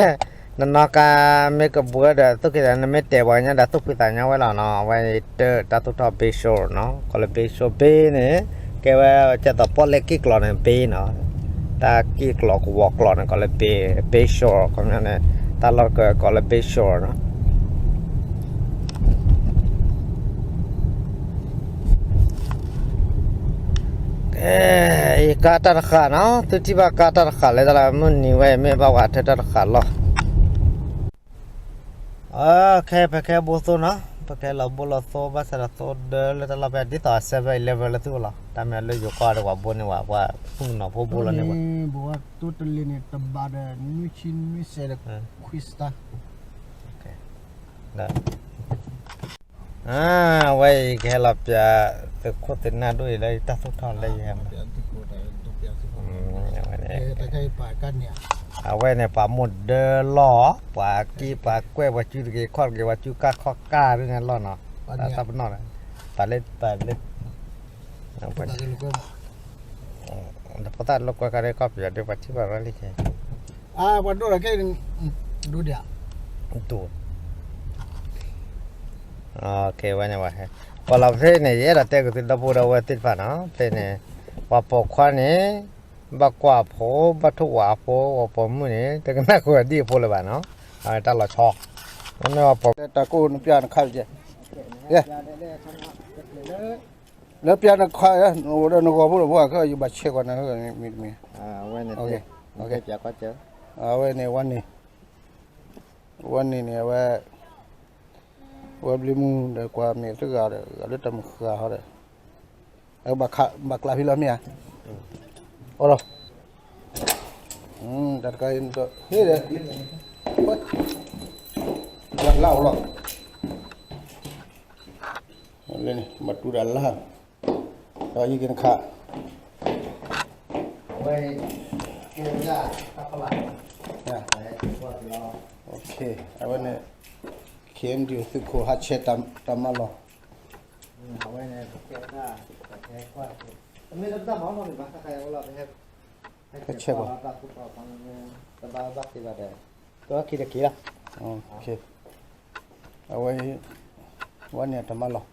နနီၣ်ကါမ့ၢ်ကဘှၢဒီး သူၣ်ဖှံသးညီ, နမ့ၢ်တဲပှၤကညီဒီး သူၣ်ဖှံသးညီဝဲလီၤနီၤ. အဝဲတၢ်တၢ်သူၣ်ထီၣ် Bay Shore နီၤ, ကီးလၢ Bay Shore, Bay န့ၣ် ကဲဝဲကဲသိးပီၣ်လဲၣ်က့ၣ်ကျီၤန့ၣ် Bay နီၤ, တၢ်က့ၣ်ကျီၤကဝီၤကျီၤန့ၣ် ကီးလၢ Bay, Bay Shore ခီပညီန့ၣ် တၢ်လီၢ်ကီးလၢ Bay Shore နီၤ. ကါတၢ်တဃာ်နီၤ, သုထံၣ်ဘၣ်ကါတၢ်တဃာ်လၢတၢ်လၢမုၢ်နံၤဝဲ မ့ၢ်ဘၣ်ဝဲအထၢတၢ်တဃာ်လီၤ. ခဲ ပခဲဘိသိနီၤ, ပခဲလီၤဘိလီၤသိ ဘၣ်ဆၣ်ဒီးသိဒၢလၢတၢ်လီၢ်ဖဲ ဒ်သိး seven eleven လၢသုအိၣ်လီၤ, တၢ်မ့ၢ်လၢယိၤကီၢ်ဒီးပှၤဘိန့ၢ်ဝဲ, ပှၤဖုၣ်ကနီၤဖိဘိလီၤန့ၢ်ဝဲ, ဘိဝဲတိတလ့န့ၣ် တဘးဒီးနွံဆံနွံစဲးဒီးခွံစတၢ် အဝဲအံၤကဟဲလီၤပၠး သုးခိၣ်သုးနၢ်ဒိၣ်အံၤလၢတၢ်သူၣ်ထီၣ်လၢယဟဲမး, အဝဲန့ၣ် ပှၤမိၢ်ဒၢလီၢ်, ပှၤက့ၢ်ပှၤကွဲၢ် ပှၤစုတဂ့ၤခီၣ်တဂ့ၤ ပှၤစုကၢ်ခီၣ်ကၢ်ဒ်န့ၣ်လီၢ်နီၤ, တၢ်ပနီၣ်, ပှၤလၢ, ပှၤလၢ ဖိသၣ်လိာ်ကွဲခါဒ်ကီၢ်ပယီၤဒ်ပှၤထံၣ်ဘၣ်ရၣ်လံခဲ, ပှၤဒိၣ်ဒီးခဲ, ဒိၣ်ဒၣ်, ဒိၣ်, ခဲဝဲန့ၣ်ဝဲ, ပှၤလီၤဖဲန့ၣ် ယအဲၣ်ဒိးတဲက့ၤသုဒီပုၢ်ဒီဝဲၢ်သ့ၣ်တဖၣ်နီၤ, ဖဲန့ၣ် ပှၤပိာ်ခွါန့ၣ် ဘၣ်ကွၢ်ဖိ ဘၣ်ထိၣ်ဝးဖိ ပှၤပိာ်မုၣ်န့ၣ် တကနၣ်ဃုာ်ဒံၣ်အဖိလၢၤဘၣ်နီၤ, အဝဲတၢ်လီၤဆီ, မ့ၢ်ပှၤတၢ်ကိၢ်နပျၢ်နခါကဲ, လၢပျၢ်နခါ, နဂီၤဖိဒီးဖိဂၤခဲအံၤ ယဘၣ်ဆဲးကွၢ်နၤမံၤတမံၤ, အဝဲန့ၣ် ဝဲန့ၣ်, ဝဲန့ၣ်န့ၣ် အဝဲ ဝဲဘျ့မုၢ်ဒီးကွၢ်မ့ၢ်တဂၤဒီး ဂၤလၢတၢ်မုၢ်ဃာ်ဟီဒီး, ဘၣ်ကျးဖဲလီၤမ့ၢ်ဧါ, အိၣ်လီၤ, တၢ်တခါအံၤ ဟ့ၣ်ဒီး, လၢအိၣ်လီၤ, လၢန့ၣ် ဘၣ်တူၢ်ဒၣ်လၢ်, ဒီးယက့ၤနခါ, အဝဲ, အဝဲန့ၣ် ခ့ၣ်အ့ၣ်ဒူၣ်သုးခိၣ် ဟးဆဲးတၢ်မၤလီၢ်, အဝဲန့ၣ် ကဲဝဲဒၣ်, ကဲဝဲဒၣ်, ကဲဝဲဒၣ်, ကဲဝဲဒၣ်, အဝဲ, ဝဲန့ၣ်တၢ်မၤလီၢ်,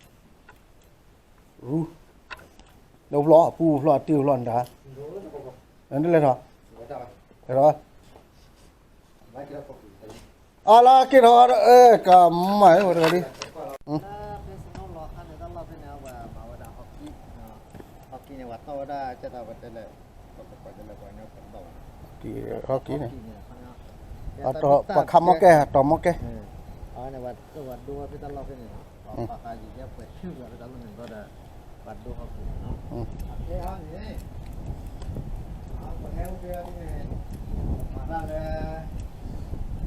ရူ, လၢဖျီအပူၤဖျီအတ့ၢ်ဖျီနတၢ်, နလဲၤထီၣ်, လဲၤထီၣ်, အလၢက့ၤထီၣ်, ကမၤဝဲတဂၤဒ်, အ ဝဲဒၣ်ကဲတၢ်ပတဲလဲၣ်, ပကကွၢ်ကလဲၣ်ပှၤကညီကဒီး, ဟီက့ၤန့ၣ်, ပှၤခးမီၢ်ကဲ, တီၤမီၢ်ကဲ, အဝဲန့ၣ် ပှၤဒိဖဲတၢ်လီၢ်ဖဲန့ၣ်နီၤ, ပှၤခးယံာ်ကဲပှဲၤထံၣ်ဝဲဖဲတၢ်လီၢ်န့ၣ်ဘျီဒီး, ပှၤဒိဟီက့ၤန့ၣ်နီၤ, အခဲအံၤန့ၣ် ပဟဲအိၣ်ဖဲအံၤန့ၣ်, မၤတၢ်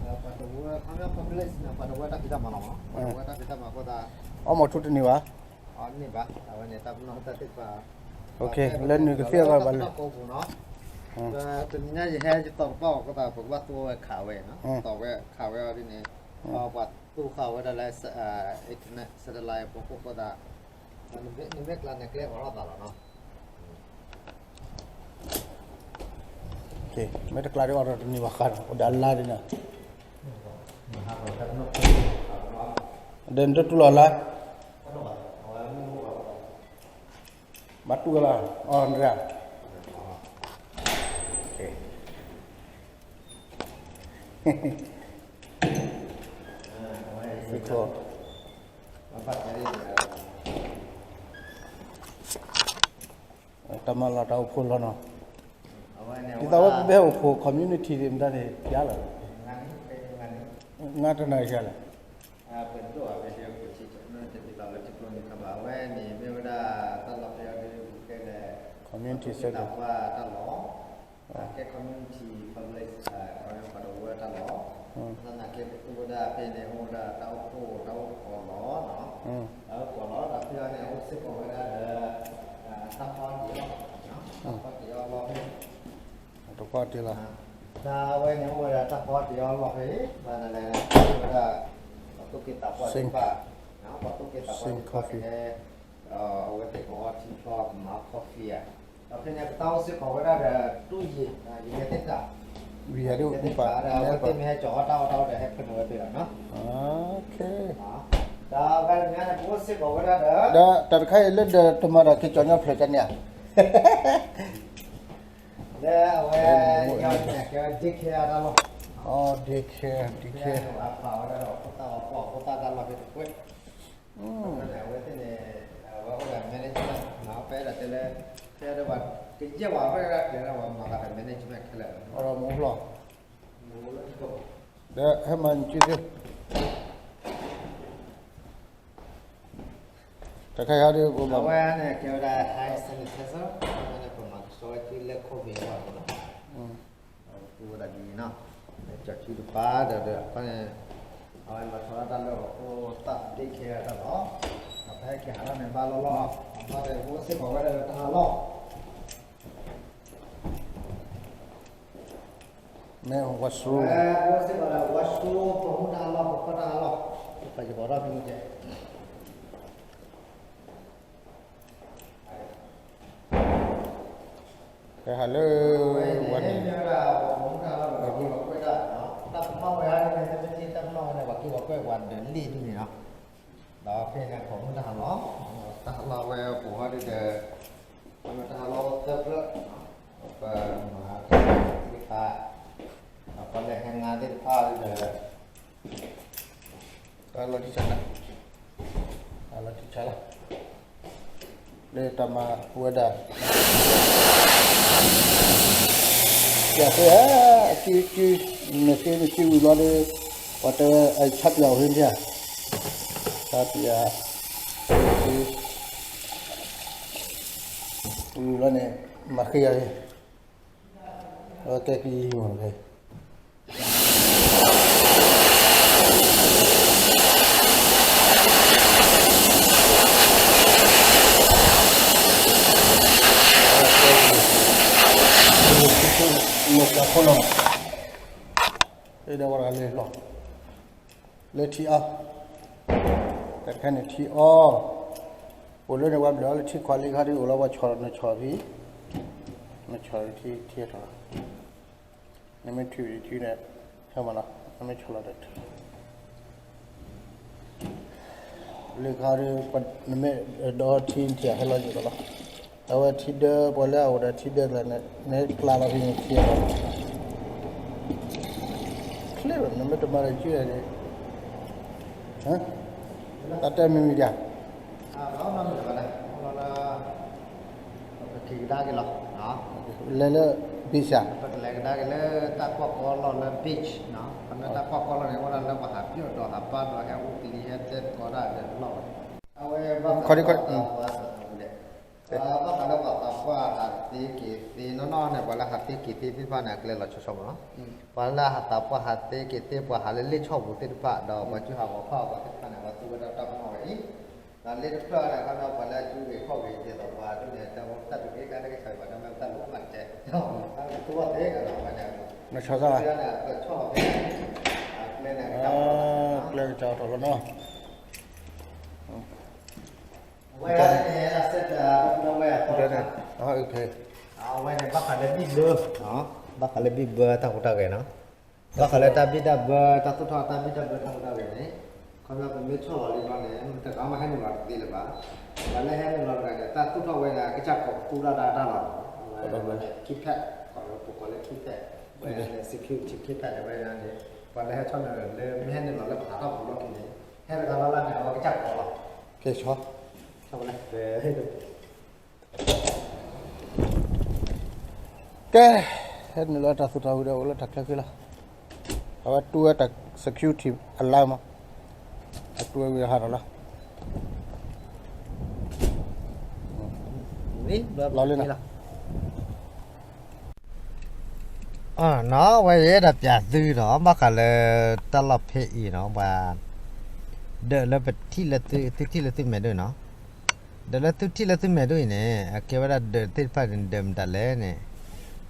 လၢ ပှၤတဝၢ ခီပညီ population န့ၣ် ပှၤတဝၢတၢ်ဖံးတၢ်မၤလီၤမး, ပှၤတဝၢတၢ်ဖံးတၢ်မၤအဃိသတး, အီၣ်မ့ၢ်ထူတန့ၢ်ဘၣ်, အန့ၢ်ဘၣ်, အဝဲန့ၣ် တၢ်ပနီၣ်တၢ်သ့ၣ်တဖၣ်, လၢနုာ်ကသ့အဂီၢ်ဘၣ်လၢ, တနံၤညါယဟဲယတီၤကပၣ်အီၤအဃိသတး ပကဘၣ်သူဝဲခးဝဲ, တီၤဝဲခးဝဲအီၤဒ်န့ၣ်, ပှၤသူဃာ်ဝဲဒၣ်လၢ internet satellite ပှၤကိးဃိသတး, နမ့ၢ်ကျါန့ၣ်ကျဲအီၣ်ထီၣ်သးလီၤနီၤ. မ့ၢ်တကျါဒ်အီၣ်ထီၣ်တန့ၢ်ဘၣ်ဃးဒီး အိၣ်ဒီးအလါဒ်န့ၣ်, ဒီးနတတူၢ်လီၤလါ, ဘၣ်တူၢ်ဝဲလီၤ, အီၣ်နရၣ်, တၢ်မၤလီၤတၢ်အိၣ်ဖှိၣ်လီၤနီၤ, ဒ်သိးဝဲပမ့ၢ်ဟဲအိၣ်ဖှိၣ် community သ့ၣ်မတၤန့ၣ် ယါလီၤ, ငါတနၤယါလီၤ, အဝဲန့ၣ်မ့ၢ်ဝဲဒၣ်တၢ်လီၢ်ဖဲအံၤဒ်ပကဲလၢ community center, ကဲ community public, ပှၤတဝၢတၢ်လီၢ်, သနာ်က့ပသူဝဲဒၣ်ဖဲန့ၣ် အိၣ်ဝဲဒၣ်တၢ်အိၣ်ဖှိၣ်တၢ်အိၣ်ဖှိၣ်လီၤ, တၢ်အိၣ်ဖှိၣ်လီၤ ဒီးဖဲအံၤန့ၣ် အိၣ်စ့ၢ်ကီးဝဲဒၣ်ဒီး တၢ်ဖီတံၢ်အီၣ်, တၢ်ဖီတံၢ်အီၣ်လီၢ်ဖဲ တဖီတံၢ်လီၤ, တၢ်ဝဲန့ၣ်အိၣ်ဝဲဒၣ်တၢ်ဖီတံၢ်အီၣ်လီၢ်ဖဲအံၤ, ဘၣ်နလဲၣ်, ဝဲဒၣ် ပှၤသူၣ်က့သးပှၢ်သ့ၣ်တဖၣ်, ပှၤသူၣ်က့သးပှၢ်သ့ၣ်တဖၣ်ကဟဲ, အဝဲသ့ၣ်ကအီထံဖျီကမၤ coffee ဧါ, ဒီးဖဲန့ၣ်ပတၢ်အိၣ်စ့ၢ်ကီးဝဲဒၣ်ဒီး တူၢ်ယံာ်, ယံာ်သ့ၣ်တဖၣ်, ယံာ်သ့ၣ်တဖၣ်ဒီး အဝဲသ့ၣ်မ့ၢ်ဟဲကၠီၤအီၣ်တၢ်အီၣ်တၢ်အီဒီး ဟဲဖျိးန့ၢ်ဝဲသ့ၣ်လီၤနီၤ, ဒီးအဝဲန့ၣ် ပအိၣ်စ့ၢ်ကီးဝဲဒၣ်ဒီး ဒီးတၢ်တခါအံၤလၢဒီးတမၤဒီးက့ၤကၠီၤညီဖျၢၣ်ကန့ၣ်ဧါ, လၢအဝဲ ကဲဝဲ daycare တၢ်လီၢ်, daycare, daycare အဝဲဒၣ်ဒီး ဖိသၣ်အီၣ်ဖိသၣ်တၢ်လီၢ်ဖဲတကွဲၢ်, အဝဲသ့ၣ်န့ၣ် အဝဲအိၣ်ဒီး management နီၤ, ပအဲၣ်ဒိးတဲလၢ ဖဲဒၣ်ပှၤကယဲၢ်ဝဲဖဲဒၣ်ကျဲဒၣ်ပှၤမၤဃာ်ဒီး management ခဲလၢာ်, ဒီးဟဲမၤနက့သ့ၣ် တခါယၤဒ် အဝဲန့ၣ်ကဲဝဲဒၣ် hand sanitizer, အဝဲန့ၣ် ပမၤကဆှီဝဲသုလၢ COVID အဂီၢ်န့ၣ်လီၤ, ပသူဝဲဒၣ်ဒ်အံၤနီၤ, ကၠီၤစုတပၤဒီး ဒီးအခီန့ၣ် အဝဲလီၤဆီဒၣ်တၢ်လၢအီၤဖိသၣ် daycare တၢ်လီၢ်, ဒီးဖဲက့ၤဟးထီၣ်န့ၣ် ဘၣ်လီၢ်လီၢ်, အဘၣ်ဒီး ပအိၣ်စ့ၢ်ကီးဝဲဒၣ်ဒီးတၢ်ဟးလီၢ် မ့ၢ် washroom, ပအိၣ်စ့ၢ်ကီးဒီး washroom ပိာ်မုၣ်တၢ်ဟးလီၢ် ပိာ်ခွါတၢ်ဟးလီၢ်, ပယဘီထီၣ်ဖဲန့ၣ်ကဲ ကဟးလၢဝဲန့ၣ်, တၢ်ပနီၣ်ဝဲဒၣ်န့ၣ် တၢ်ပနီၣ်ဝဲန့ၣ် ပှၤက့ၤပှၤကွဲၢ်ပှၤဒီးလ့ၣ်ဒ်န့ၣ်လီၤ, ဒီးဖဲန့ၣ် ပိာ်မုၣ်တၢ်ဟးလီၢ်, တၢ်ဟးလီၢ်ဝဲပိာ်ဟီဒ်ဒီး တၢ်ဟးလီၢ်အိၣ်သၢဖျၢၣ်, ပမၤတၢ်သ့ၣ်တဖၣ်, ဒီးပလဲၤဟဲငါသ့ၣ်တဖၣ်ဒီး တၢ်လီၢ်ထံဆါလၢ, တၢ်လီၢ်ထံဆါလၢ, လၢတၢ်မၤဝဲဒၣ်, ယၤဖဲဧါ, အစုစု, နသ့နစုဝံၤဘျီဒီး, ပှၤတဲဝဲအဆၣ်ပၠးအိၣ်ဟ့ၣ်ဒၣ်, ဆၣ်ပၠး, ဝံၤဘျီန့ၣ်, မၤဃ့ယၤ, အဝဲကဲကယံၤမးလၢ လၢထံအီ, တၢ်တခါန့ၣ်ထံအီ, အိၣ်လၢန့ၣ် ပှၤဘျၢလၢထံခွးလံခါဒ်အိၣ်လီၤ ပှၤဆီၣ်နဆီၣ်ဖံ, နဆီၣ်ထံထံထီၣ်, နမ့ၢ်ထုးထံန့ၣ်, ဟဲမးနီၤ နမ့ၢ်ဆီၣ်လီၤဒီး လၢခါဒီး နမ့ၢ်ဒီထံထံဟဲလီၤယိာ်လီၤလီၤ, အဝဲထံဒၢပှၤလၢအအိၣ်ဒီးထံဒၢကျါန့ၣ် နကျါလီၤဖဲန့ၣ်ထံလီၤ, ချ့လီၤ နမ့ၢ်တမၤဒီးယုၢ်န့ၣ်, တၢ်တဲမံၤမံၤဒၣ်, လၢ ပက က့ၤကဒါက့ၤလီၤ, လဲၤလၢ beach ဧါ, ပကလဲၤကဒါက့ၤလၢတၢ်ကွၢ်ကီလီၢ်လၢ beach နီၤ, ခီဖျိတၢ်ကွၢ်ကီလီၢ်န့ၣ် အိၣ်ဒၣ်လၢပှၤဟးပျီၢ်ဒီးဟးပၢ်ဒီး ဟဲအိၣ်ကလံၤဟဲတဲသကိးတၢ်လၢလီၢ်ဝဲ, အဝဲဘၣ်ဃးလၢပှၤသးပှၢ်ဟးသ့က့ၤသ့နီၢ်နီၢ်န့ၣ် ပှၤလၢဟးသ့က့ၤသ့သ့ၣ်တဖၣ်န့ၣ် အကျဲလီၤဆီဆီမးနီၤ, ပှၤလၢဟးသးပှၢ်ဟးသ့က့ၤသ့ ပှၤဟးလၢလ့ၣ်ဆီၣ်ပူၤသ့ၣ်တဖၣ် ဒီးပှၤကၠူဟးဂီၤဖီၣ်အပှၤသ့ၣ်တဖၣ်န့ၣ် ပှၤသူဝဲဒၣ်တၢ်ပနီၣ်ဝဲအံၤ, ဒီးလ့ၣ်တဖျၢၣ်န့ၣ် ခီဖျိပှၤလၢအကၠူဂ့ၤခီၣ်ဂ့ၤဒ်သိးပှၤဒ်န့ၣ် တၢ်တဘ့ၣ်ကါတကဆၢပှၤတၢ်မ့ၢ်တၢ်လိၣ်မၤတဲ, တၢ်ကသူဝဲသ့ကဒီးဝဲန့ၣ်, မ့ၢ်ဆီဆီ, ကျဲကစးထီၣ်လီၤနီၤ, အဝဲန့ၣ် အဝဲန့ၣ် ဘၣ်ဃးလၢဘံၣ်ဘၢ, ဘၣ်ဃးလၢဘံၣ်ဘၢတၢ်ဟူးတၢ်ဂဲၤနီၤ, ဘၣ်ဃးလၢတၢ်ဘံၣ်တၢ်ဘၢတၢ်သူၣ်ထီၣ်တၢ်ဘံၣ်တၢ်ဘၢတၢ်ဟူးတၢ်ဂဲၤန့ၣ်, ခီဖျိပမ့ၢ်ဆီၣ်လီၤလံဘျီန့ၣ် မတဂၤမးဟဲနုာ်လီၤတသ့လၢၤဘၣ်, ပှၤလၢဟဲနုာ်လီၤတဂၤန့ၣ် တၢ်သူၣ်ထီၣ်ဝဲန့ၣ် ကစၢ်ကိးပသူဒၣ်တၢ်တၢ်လီၤ, အဝဲန့ၣ် keypad ကိးလၢပကိးလၢ keypad ဝဲန့ၣ် security keypad ဝဲန့ၣ်, ပှၤလၢဟဲဆီၣ်နုာ်လၢမ့ၢ်ဟဲနုာ်လီၤလၢပဟးထီၣ်ပူၤလီၢ်ခံန့ၣ်, ဟဲတဂၤလၢ်လၢ်န့ၣ် အဝဲကစၢ်ကိးလီၤ, ကဲဆီ, ကဲ, ဟဲနုာ်လီၤတၢ်သူၣ်ထီၣ်ဝံၤဒီးအိၣ်လၢတၢ်ချၢဃံလီၤ, အဝဲတူၢ်ဝဲတၢ် security alarm မး, အတူၢ်ဝဲဝံၤဒီးဟးထီၣ်လီၤ, လီၤလံနီၤ နီၤ ဝဲယအဲၣ်ဒိးပျးသုနီၤ ဘၣ်ဃးလၢတၢ်လီၢ်ဖဲအံၤနီၤ ပှၤ ဒၢးလၢပထံၣ်လၢသု သုထံၣ်လၢသုမဲာ်ဒိၣ်နီၤ ဒၢးလၢသုထံၣ်လၢသုမဲာ်ဒိၣ်အံၤန့ၣ် အကဲဝဲဒၣ်ဒၢးသ့ၣ်တဖၣ်န့ၣ် ဒၢးမတၤလဲၣ်န့ၣ်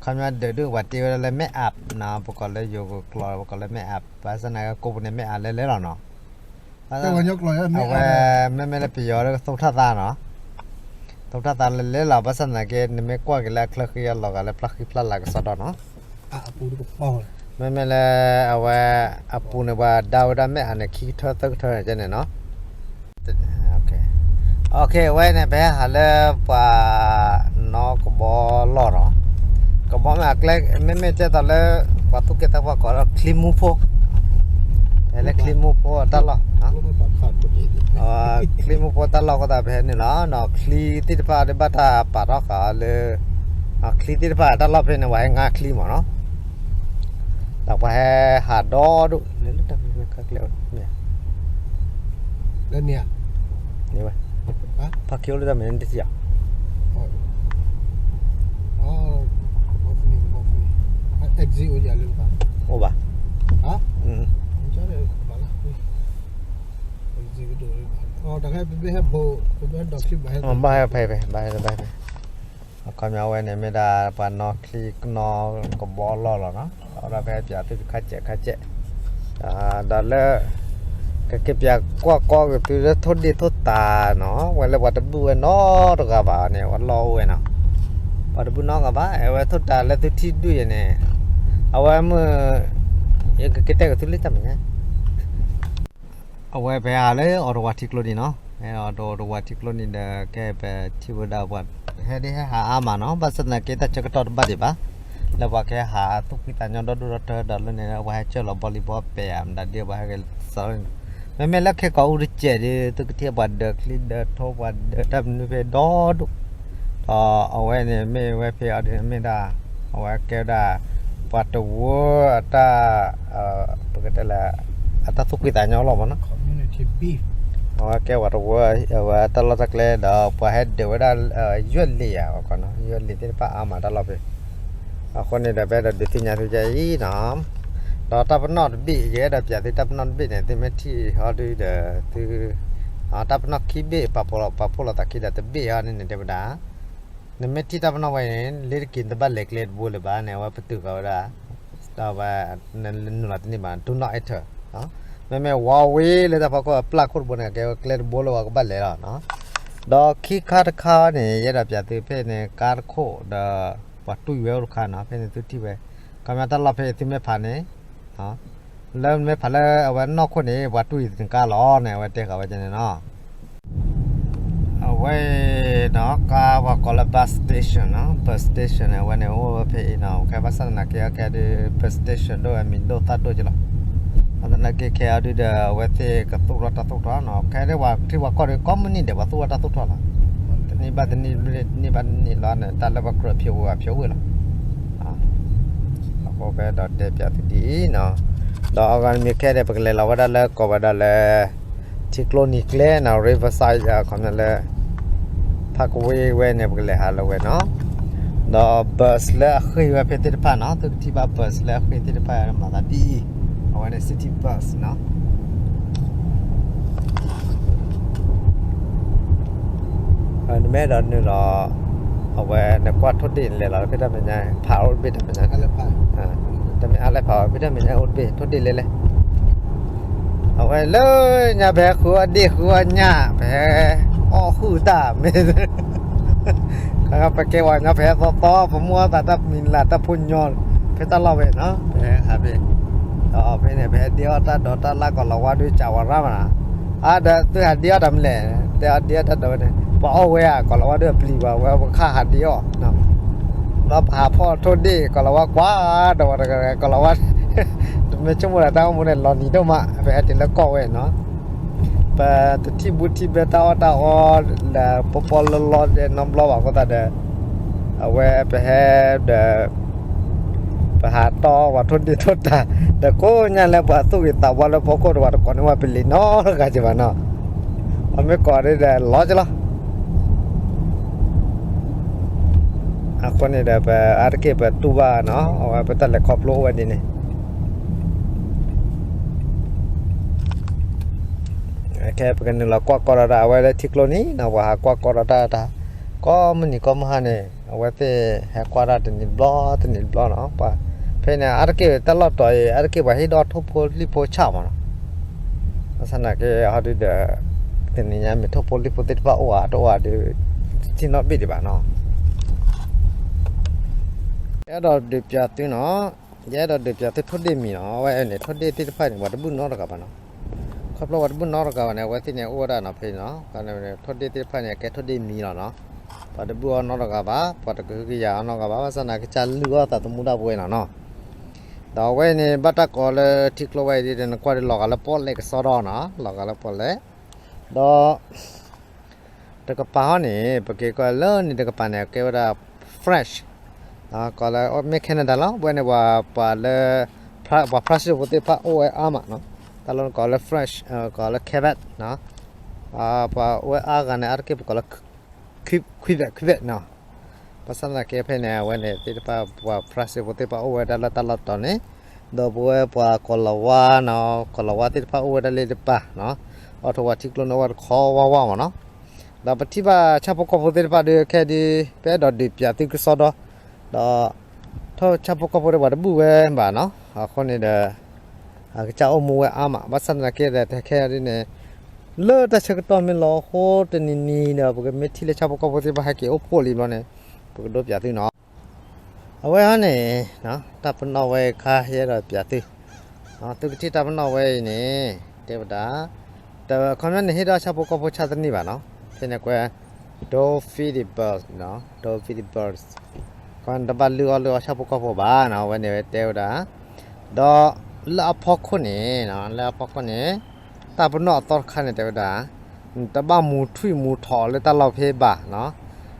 ခီပညီဒၢးဒိၣ်ပှၤတ့ဝဲဒၣ်လၢမဲၢ်အးပ်နီၤ ပကိးလၢယိၤကျိာ် ပကိးလၢမဲၢ်အးပ် ဘၣ်ဆၣ်သနာ်က့ကိးပူၤန့ၣ် မဲၢ်အးပ်လဲၤလဲၤလီၤနီၤ အဝဲ မ့မ့ၢ်လၢပယီၤလၢကသူၣ်ထီၣ်သးနီၤ သူၣ်ထီၣ်သးလဲၤလဲၤလီၤ ဘၣ်ဆၣ်သနာ်က့ နမ့ၢ်ကွၢ်က့ၤလၢအချၢဃံအလီၤဂာ်လၢဖျါဃံဖျါလၤကစီဒီနီၤ မ့မ့ၢ်လၢအဝဲအပူၤန့ၣ် ပှၤဒါဝဲဒၣ်မဲၢ်အးပ်န့ၣ် ခံကထၢသၢကထၢန့ၣ်န့ၣ်နီၤ အဝဲန့ၣ် ပဟဲဟးလၢပှၤနီၢ်ကဘီလီၢ်နီၤ ကဘီမ့ၢ်အကျဲ မ့မ့ၢ်ကဲသိးလၢ ပှၤသူၣ်က့သးပှၢ်ကိးဒီး ချံမူဖိ ဖဲလၢချံမူဖိအတၢ်လီၢ် ချံမူဖိတၢ်လီၢ်အဃိသတး ပဟဲန့ၣ်လီၤ ဒီးချံသ့ၣ်တဖၣ်ဒ်ဘၣ်တၢ်ပာ်ထီၣ်ဃာ်လၢ ချံသ့ၣ်တဖၣ်တၢ်လီၢ်ဖဲန့ၣ် ပှၤဟဲငါချံမးနီၤ ဒီးပှၤဟဲဟးဒီဒိၣ် လၢတၢ်မနုၤခါကျဲ လၢန့ၣ်ဧါ ဖးခံအိၣ်လၢတၢ်မနုၤတထံၣ်ဧါ အိၣ်ဘၣ် ဘၣ်ဟဲဖဲဖဲ ဘၣ်ဟဲဖဲ အခီပညီဝဲန့ၣ် မ့ၢ်ဒၣ်ပှၤနီၢ်ချံနီၢ်ကဘီလီၢ်လီၤနီၤ အိၣ်ဒီးဖဲပၠးသုခါစဲးခါစဲး ဒီးလၢ ကက့ၤပၠးကွၢ်ကီက့ၤသုလၢထိၣ်ဒ့ၣ်ထိၣ်တၤနီၤ ဝဲလၢပှၤတဘူၣ်ဝဲနီတဂၤဘၣ်န့ၣ် ဝဲလီၢ်အိၣ်ဝဲနီၤ ပှၤတဘူၣ်နီတဂၤဘၣ် အဝဲထိၣ်တၤလၢသုထံၣ်ဒုၣ်အံၤန့ၣ် အဝဲမုၢ် ယကက့ၤတဲက့ၤသုလၢတၢ်မဲာ်ညါ အဝဲပဟဲဟးလၢအီၤတဝၤထံကျိနံၤနီၤ ဟဲအီၤတဝၤထံကျိနံၤဒီး ကဲပထံၣ်ဝဲဒၣ်ပှၤ ဟဲဒ်ဟဲဟးအါမးနီၤ ဘၣ်ဆၣ်သနာ်က့တၢ်ဆၢကတီၢ်တဘၣ်ဒံးဘၣ် လၢပှၤကဟဲဟးသူၣ်ဖှံသးညီဒီဒိၣ်ဒီထၢဒီးလၢန့ၣ် ပှၤဟဲကၢၢ်လီၤဘီလံဘီပဲာ်ဧါ မတၤဒ်ပှၤဟဲက့ၤစးန့ၣ် မ့မ့ၢ်လၢခဲကိာ်အူတစဲးဒီး သုကထံၣ်ပှၤဒၢးချံဒၢးထိၣ်ပှၤဒၢးတၢ်မနုၤဖဲဒီဒိၣ် ဒီးအဝဲန့ၣ်မ့ၢ်ဝဲဖဲအီၤဒ်န့ၣ်မ့ၢ်ဒၣ် အဝဲကဲဝဲဒၣ် ပှၤတဝၢအတၢ် ပကတဲလၢ အတၢ်သူၣ်ဖှံသးညီလီၤမးနီၤ အဝဲကဲပှၤတဝၢ အဝဲတၢ်လီၢ်တၢ်ကျဲဒီး ပှၤဟဲဒၢးဝဲဒၣ် ယွဲၣ်လံာ်ဧါ ပှၤကီနီၤ ယွဲၣ်လံာ်သ့ၣ်တဖၣ်အါမးတၢ်လီၢ်ဖဲ အဃိန့ၣ်ဒီး ပအဲၣ်ဒိးဒုးသ့ၣ်ညါသုကအံၤနီၤ ဒီးတၢ်ပနီၣ်တဘ့ၣ် ယအဲၣ်ဒိးပၠးသုတၢ်ပနီၣ်တဘ့ၣ်န့ၣ် သုမ့ၢ်ထံၣ်အီၤဒုဒီး သု တၢ်ပနီၣ်ခံဘ့ၣ် ပာ်ဖှိၣ်လီၤ ပာ်ဖှိၣ်လီၤသးခံဒီးတဘ့ၣ်အံၤန့ၣ်န့ၣ် တဲဝဲဒၣ် နမ့ၢ်ထံၣ်တၢ်ပနီၣ်ဝဲန့ၣ် လ့ၤတက့ၤနတဘၣ်လဲၤကျဲတဘိလၢၤဘၣ်န့ၣ် အဝဲပတုာ်ဃာ်ဝဲဒၣ် ဒီးဝဲ နနုာ်လီၤတန့ၢ်ဘၣ် do not enter မ့မ့ၢ်ဝဲဝံၤလၢတၢ်ဖီခိၣ်အပျၢ်ခိၣ်တဘိန့ၣ် ကဲဝဲကျဲတဘိလၢပှၤကဘၣ်လဲၤလီၤ ဒီးခံခါတခါန့ၣ် ယအဲၣ်ဒိးပၠးသုဖဲန့ၣ် ကါတခိၣ်ဒီး ပှၤတူၢ်ဝဲအိၣ်တခါနီၤ ဖဲန့ၣ်သုထံၣ်ဝဲ ခီပညီတၢ်လီၢ်ဖဲသုမ့ၢ်ဖးန့ၣ် လၢမ့ၢ်ဖးလၢအဝဲနီၢ်ခိၣ်န့ၣ် ပှၤတူၢ်ယသနကါလီၤန့ၣ် အဝဲတဲဃာ်ဝဲကန့ၣ်နီၤ အဝဲနီၤ ကါပှၤကိးလၢ bus station နီၤ bus station န့ၣ် အဝဲန့ၣ်အိၣ်ဝဲဖဲအံၤနီၤ ခဲဘၣ်ဆၣ်သနာ်က့ အကဲဒ် bus station ဒိၣ်ဝဲမံၤဒိၣ်သၣ်ဒိၣ်က့လီၤ ဘၣ်ဆၣ်သနာ်က့ ခဲအံၤဒုဒီး အဝဲသ့ၣ်ကသူၣ်ထီၣ်တၢ်သူၣ်ထီၣ်နီၤ ခဲဒ်ပှၤထံပှၤကီၢ်ဒီး ကိးမုၢ်နံၤဒဲး ပှၤသူၣ်ထီၣ်တၢ်သူၣ်ထီၣ်လီၤ န့ၢ်ဘၣ်တန့ၢ်ဘျုး န့ၢ်ဘၣ်တန့ၢ်လီၤန့ၣ် တၢ်လၢပကြၢးဖျိးဝဲဘၣ်ဖျိးဝဲလီၤ. အဃိကဒီးတဲပၠးသုဒ်အံၤနီၤ, ဒီးအဂၤတမံၤခဲအံၤဒီး ပကလဲၤလီၤဝဲဒၣ်လၢကိးဝဲဒၣ်လၢ ထံကျိနံၤကျဲနီၤ Riverside အခီပညီလၢ ဖးကဝ့ၤဝဲန့ၣ် ပကလဲၤဟးလၢဝဲနီၤ, ဒီး bus လၢအဃ့ၢ်ဝဲဖဲသ့ၣ်တဖၣ်နီၤ သုကထံၣ်ဘၣ် bus လၢအဃ့ၢ်သ့ၣ်တဖၣ်မၤသးဒ်အံၤ, အဝဲန့ၣ် city bus နီၤ နမ့ၢ်အဲၣ်ဒိးနုာ်လီၤ အဝဲနကွၢ်ထိၣ်ဒ့ၣ်လဲၤလီၤဖဲတၢ်မဲာ်ညါ ဖးအိၣ်တဘ့ၣ်တၢ်မဲာ်ညါ, တမ့ၢ်အါလဲၣ်ဖးဘၣ် ဖဲတၢ်မဲာ်ညါအိၣ်တဘ့ၣ် ထိၣ်ဒ့ၣ်လဲၤလဲၤ, အဝဲလၢညါပဟဲဃုအီၣ်ဒ့ၣ်ဃုအီၣ်ညၣ် ပဟဲအီၣ်ဃုာ်တၢ်မ့ၢ် ပကဲဝဲညီ ပဟဲသီသီ ပမိၢ်အသးတၢ်မံၤလၢ် တၢ်ဖိညီ ဖဲတၢ်လီၢ်ဝဲနီၤ ပဟဲဟးဖဲ ဒီးဖဲန့ၣ် ပဟဲဒ့အီၣ်တၢ်ဒိးတၢ်လၢ် ကိးလၤဝါဒုးစံးဝဲရၣ်မးနီၤ, အါဒီးသုဟးဒ့အီၣ်တၢ်မနုၤလဲၣ်, တဲအီၣ်ဒ့အီၣ်တၢ်ဒိးဝဲန့ၣ် ပှၤအီၣ်ဝဲဧါ ကိးလၤဝါဒုးအပျံၤဝဲ ဝဲပကဟးဒ့အီၣ် ဒီးပဟးဖီၣ်ထိၣ်ဒ့ၣ် ကိးလၤဝါကွၢ် ဒီးဝဲတဂၤ ကိးလၤဝါ တမ့ၢ်ဆိကမိၣ်ဒီးတၢ်အိၣ်မူန့ၣ် လီၤနံၤဒိၣ်မး ပဟဲတုၤလၢကီၢ်ဝဲနီၤ ပတထံၣ်ဘူၣ်ထံၣ်ဘဲတၢ်အီၣ်တၢ်အီ လၢပီပီလီလီဒဲးနီတဘျီဘၣ်အဃိသတးဒီး အဝဲပဟဲဒီး ပဟးတီပှၤထိၣ်ဒ့ၣ်ထိၣ်တၢ် ဒီးကိးညါလၢပှၤသူၣ်ဂ့ၤသးဝါလၢဖီခိၣ်ဒီး ပှၤတကိးန့ၢ်ဝဲပလံၤနီတဂၤက့ၤဘၣ်နီၤ, ပှၤမ့ၢ်ကိးဒ်ဒီးလီၤက့ၤလီၤ အဃိန့ၣ်ဒီး ပအါတက့ၢ်ပတူၢ်ဘၣ်နီၤ အဝဲပတၢ်လဲၤခီဖျိအိၣ်ဝဲဒ်န့ၣ် ခဲပကနုာ်လီၤကွၢ်ကီဒီးတၢ် အဝဲလၢထံကျိနံၤနီၤ ပှၤဟးကွၢ်ကီဒီးတၢ်တၢ် ကိးမုၢ်နံၤကိးမုၢ်ဟါန့ၣ် အဝဲသ့ၣ်ဟဲကွၢ်တၢ်တနံၤတဘျီတနံၤတဘျီနီၤ ပှၤ ဖဲန့ၣ် အါတက့ၢ်တၢ်လီၢ်တီၤအံၤ အါတက့ၢ်ပှၤဟ့ၣ်ဒီးထိၣ်ဖိလံၣ်ဖိဆၣ်မးနီၤ ဘၣ်ဆၣ်သနာ်က့ ဟီဒုဒီး တနံၤညါမ့ၢ်ထိၣ်ဖိလံၣ်ဖိသ့ၣ်တဖၣ်အိၣ်ဧါတအိၣ်ဧါဒီး တထံၣ်နီတဘ့ၣ်ဒံးဘၣ်နီၤ ယအဲၣ်ဒိးဒုးပၠးသုနီၤ, ယအဲၣ်ဒိးဒုးပၠးသုထိၣ်ဒ့ၣ်မံၤနီၤ, အဝဲန့ၣ် ထိၣ်ဒ့ၣ်သ့ၣ်တဖၣ်န့ၣ် ပှၤတဘူၣ်နီတဂၤဘၣ်နီၤ, ခီဖျိပှၤတဘူၣ်နီတဂၤဘၣ်န့ၣ် အဝဲသ့ၣ်န့ၣ်အိၣ်ဝဲဒၣ်နီၤဖဲနီၤ, ထိၣ်ဒ့ၣ်သ့ၣ်တဖၣ်န့ၣ် အကဲထိၣ်ဒ့ၣ်မံၤလီၤနီၤ, ပှၤတဘူၣ်အီၤနီတဂၤဘၣ်, ပှၤတကဟုကယာ်အီၤနီတဂၤဘၣ်, ဘၣ်ဆၣ်သနာ်က့ ကစၢ်လုၢ်အီၣ်သးသမူဒၣ်ပဝဲနီၤနီၤ, ဒီးအဝဲန့ၣ် ဘၣ်တၢ်ကိးလၢထံကျိဝဲအံၤဒ်န့ၣ် နကွၢ်ဒ်လီၤဂာ်လၢပီၣ်လဲၣ်ကစီဒီနီၤ, လီၤဂာ်လၢပီၣ်လဲၣ်, ဒီး တကပၤဟီန့ၣ် ပက့ၤကွၢ်လၢန့ၣ်တကပၤန့ၣ် အကဲဝဲဒၣ် French ကိးလၢ မ့ၢ် Canada လီၤ, ဝဲန့ၣ်ပှၤ ပှၤလၢ ပှၤဖရၣ်စ့ၣ်ဖိသ့ၣ်တဖၣ်အိၣ်ဝဲအါမးနီၤ, တၢ်လီၢ်ကိးလၢ French ကိးလၢ Quebec နီၤ, ပှၤအိၣ်ဝဲအါဂၤန့ၣ် အါတက့ၢ်ပကိးလၢ Quebec Quebec နီၤ, ဘၣ်ဆၣ်သနာ်က့ဖဲန့ၣ် အဝဲန့ၣ်သ့ၣ်တဖၣ် ပှၤဖရၣ်စ့ၣ်ဖိသ့ၣ်တဖၣ်အိၣ်ဝဲဒၣ်လၢတၢ်လီၢ်တီၤန့ၣ်, ဒီးပဝဲပှၤကိးလၤဝါနီၤ, ကိးလၤဝါသ့ၣ်တဖၣ်အိၣ်ဝဲဒၣ်လၢတပၤနီၤ, အီၣ်ထိးဝဲထံကျိန့ၣ် အိၣ်ဝဲတခီဝါဝါမးနီၤ, ဒီးပထံၣ်ဘၣ်ဆၣ်ဖိကီၢ်ဖိသ့ၣ်တဖၣ်ဒီး ခဲဒုး ပအဲၣ်ဒိးဒုးပၠးသုကစီဒီ, ဒီး ထိၣ်ဆၣ်ဖိကီၢ်ဖိဒီးပှၤတဘူၣ်ဝဲဘၣ်နီၤ, အဃိန့ၣ်ဒီး အကစၢ်အိၣ်မူဝဲအါမး, ဘၣ်ဆၣ်သနာ်က့ဒီး ခဲအံၤဒ်န့ၣ် လၢတၢ်ဆၢကတီၢ်မ့ၢ်လီၤအဃိတနံၤနံၤဒီး ပကမ့ၢ်ထံၣ်လၢဆၣ်ဖိကီၢ်ဖိသ့ၣ်တဖၣ်ဟဲက့ၤအိၣ်ဖှိၣ်လံဘျီန့ၣ် ပကဒိးပၠးသုနီၤ. အဝဲဟီန့ၣ် တၢ်ပနီၣ်ဝဲခါယအဲၣ်ဒိးပၠးသု, သုကထံၣ်တၢ်ပနီၣ်ဝဲအံၤန့ၣ် တဲဝဲဒၣ်, တခီပညီန့ၣ် ဟ့ၣ်ဒီးဆၣ်ဖိကီၢ်ဖိဆၣ်တနံၣ်ဘၣ်နီၤ, ဖဲန့ၣ်ကွဲး don't feed the birds, don't feed the birds, နတဘၣ်လုၢ်အီၣ်လုၢ်အီဆၣ်ဖိကီၢ်ဖိဘၣ်နီၤ, အဝဲန့ၣ်ဝဲတဲဝဲဒၣ် ဒီးလၢအဖီခိၣ်န့ၣ်, လၢအဖီခိၣ်န့ၣ် တၢ်ပနီၣ်အသီတခါန့ၣ် တဲဝဲဒၣ်, နတဘၣ်မူထွံၣ်မူထိးလၢတၢ်လီၢ်ဖဲဘၣ်နီၤ,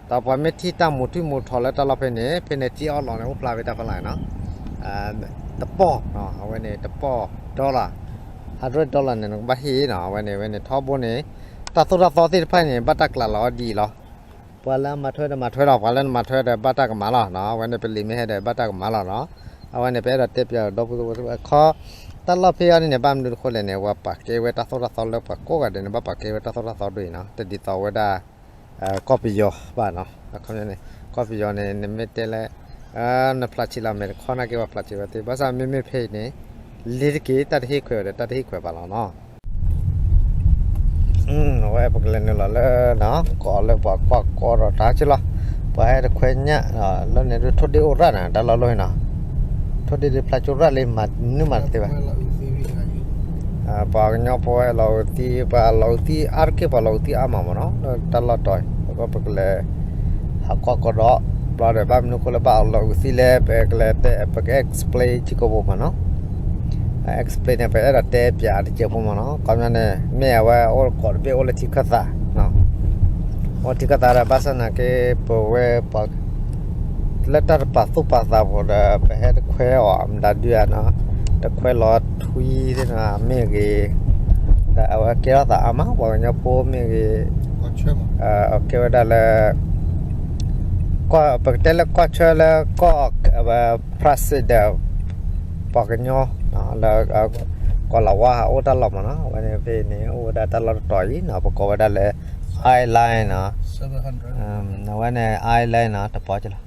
ဒီးပှၤမ့ၢ်ထံၣ်တၢ်မူထွံၣ်မူထိးလၢတၢ်လီၢ်ဖဲန့ၣ် ဖဲန့ၣ် စ့အီၣ်လီၤန့ၣ်အိၣ်ဖျါဖဲတၢ်ဖီလာ်နီၤ, တပီၢ်, အဝဲန့ၣ် တပီၢ် dollar, hundred dollar န့ၣ် နကဘၣ်ဟ့ၣ်နီၤ, အဝဲန့ၣ် အဝဲန့ၣ် ထီဘိန့ၣ် တၢ်သိၣ်တၢ်သီသ့ၣ်တဖၣ်န့ၣ် ဘၣ်တၢ်ကျးလီၤအီၤဒ်အံၤလီၤ. ပှၤလၢအမၤထွဲဒီးမၤထွဲလီၤ, ပှၤလၢနမၤထွဲဒီးဘၣ်တၢ်ကမၣ်လီၤ, အဝဲန့ၣ် ပလံာ်မ့ၢ်ဟဲဒီးဘၣ်တၢ်ကမၣ်လီၤနီၤ, အဝဲန့ၣ် ပအဲၣ်ဒိးတဲပၠးဒီပုၢ်ဝဲၢ်သ့ၣ်တဖၣ်, တၢ်လီၢ်ဖဲအံၤန့ၣ် ဘၣ်မနုၤအဃိလဲၣ်န့ၣ် ပှၤပာ်ကဲဝဲတၢ်သိၣ်တၢ်သီလၢပှၤကိးဂၤဒဲးန့ၣ် ဘၣ်ပာ်ကဲဝဲတၢ်သိၣ်တၢ်သီဒ်အံၤနီၤ, တဒ်သိးဝဲဒၣ် ကီၢ်ပယီၤဘၣ်နီၤ, အခီပညီန့ၣ် ကီၢ်ပယီၤန့ၣ် နမ့ၢ်တဲလၢ နဖျါဆံးလီၤမဲာ်တခီနာ်က့ ပှၤဖျါဆံးဝဲသ့ၣ်, ဘၣ်ဆၣ်မ့မ့ၢ်ဖဲအံၤန့ၣ် လ့ၤတက့ၢ် တၢ်တဟ့ၣ်ခွဲးဝဲဒီး တၢ်တဟ့ၣ်ခွဲးဘၣ်လီၤနီၤ. အဝဲပကလဲၤနုာ်လီၤလၢ ကိးလၢပှၤကွၢ်ကီဒီးတၢ်က့လီၤ, ပှၤဟဲတခွဲညၣ် လၢန့ၣ်ဒုးထိၣ်ဒ့ၣ်အိၣ်ရၣ်န့ၣ် တၢ်လီၢ်လီၢ်နီၤ, ထိၣ်ဒ့ၣ်ဒုးဖျါကၠိရၣ်လံ မၤနုာ်မၤတသ့ဘၣ်. ပှၤကညီဖိဟဲလီၤအုးသံ, ပှၤလီၤအုးသံ အါတက့ၢ်ပှၤလီၤအုးသံအါမးမးနီၤ, လၢတၢ်လီၢ်တီၤ ပကလဲၤ ဟးကွၢ်ကီဒီး ဘျီဒီး ဘၣ်မနုၤဃိလၢဘၣ်လီၤအုးသံလဲၣ်, ပကလဲၤတဲ ပက explain ထံကိာ်ပူၤမးနီၤ, explain န့ၣ် ပအဲၣ်ဒိးတဲပၠးတစဲးဖိမးနီၤ, ခီပညီန့ၣ် မ့ၢ်အဝဲအိၣ်ကိးတဘ့ၣ်အိၣ်လၢထံခၢၣ်သးနီၤ ထံကီၢ်သးဒီး ဘၣ်ဆၣ်သနာ်က့ ပဝဲပှၤ လၢတၢ်တပာ်သူၣ်ပာ်သးဖိဒီး ပဟဲတခွဲအီၤမတၤဒုဧါနီၤ, တခွဲလီၤထွံသ့ၣ်တဖၣ်မ့ၢ်ဂ့ၤ, ဒီးအဝဲကဲထီၣ်သးအါမး ပှၤကညီဖိမ့ၢ်ဂ့ၤ, ကဲဝဲဒၣ်လၢ ပကတဲလၢကီၢ်ဆၢလၢကီၢ် president ပှၤကညီ လၢ ကီၢ်လၤဝါဟးအိၣ်တၢ်လီၢ်မးနီၤ, အဝဲန့ၣ်ဖဲန့ၣ် အိၣ်ဝဲဒၣ်တၢ်လီၢ်တတီၤအံၤနီၤ, ပကိးဝဲဒၣ်လၢ island နီၤ, အဝဲန့ၣ် island နီၤ တပီၤကလီၤ,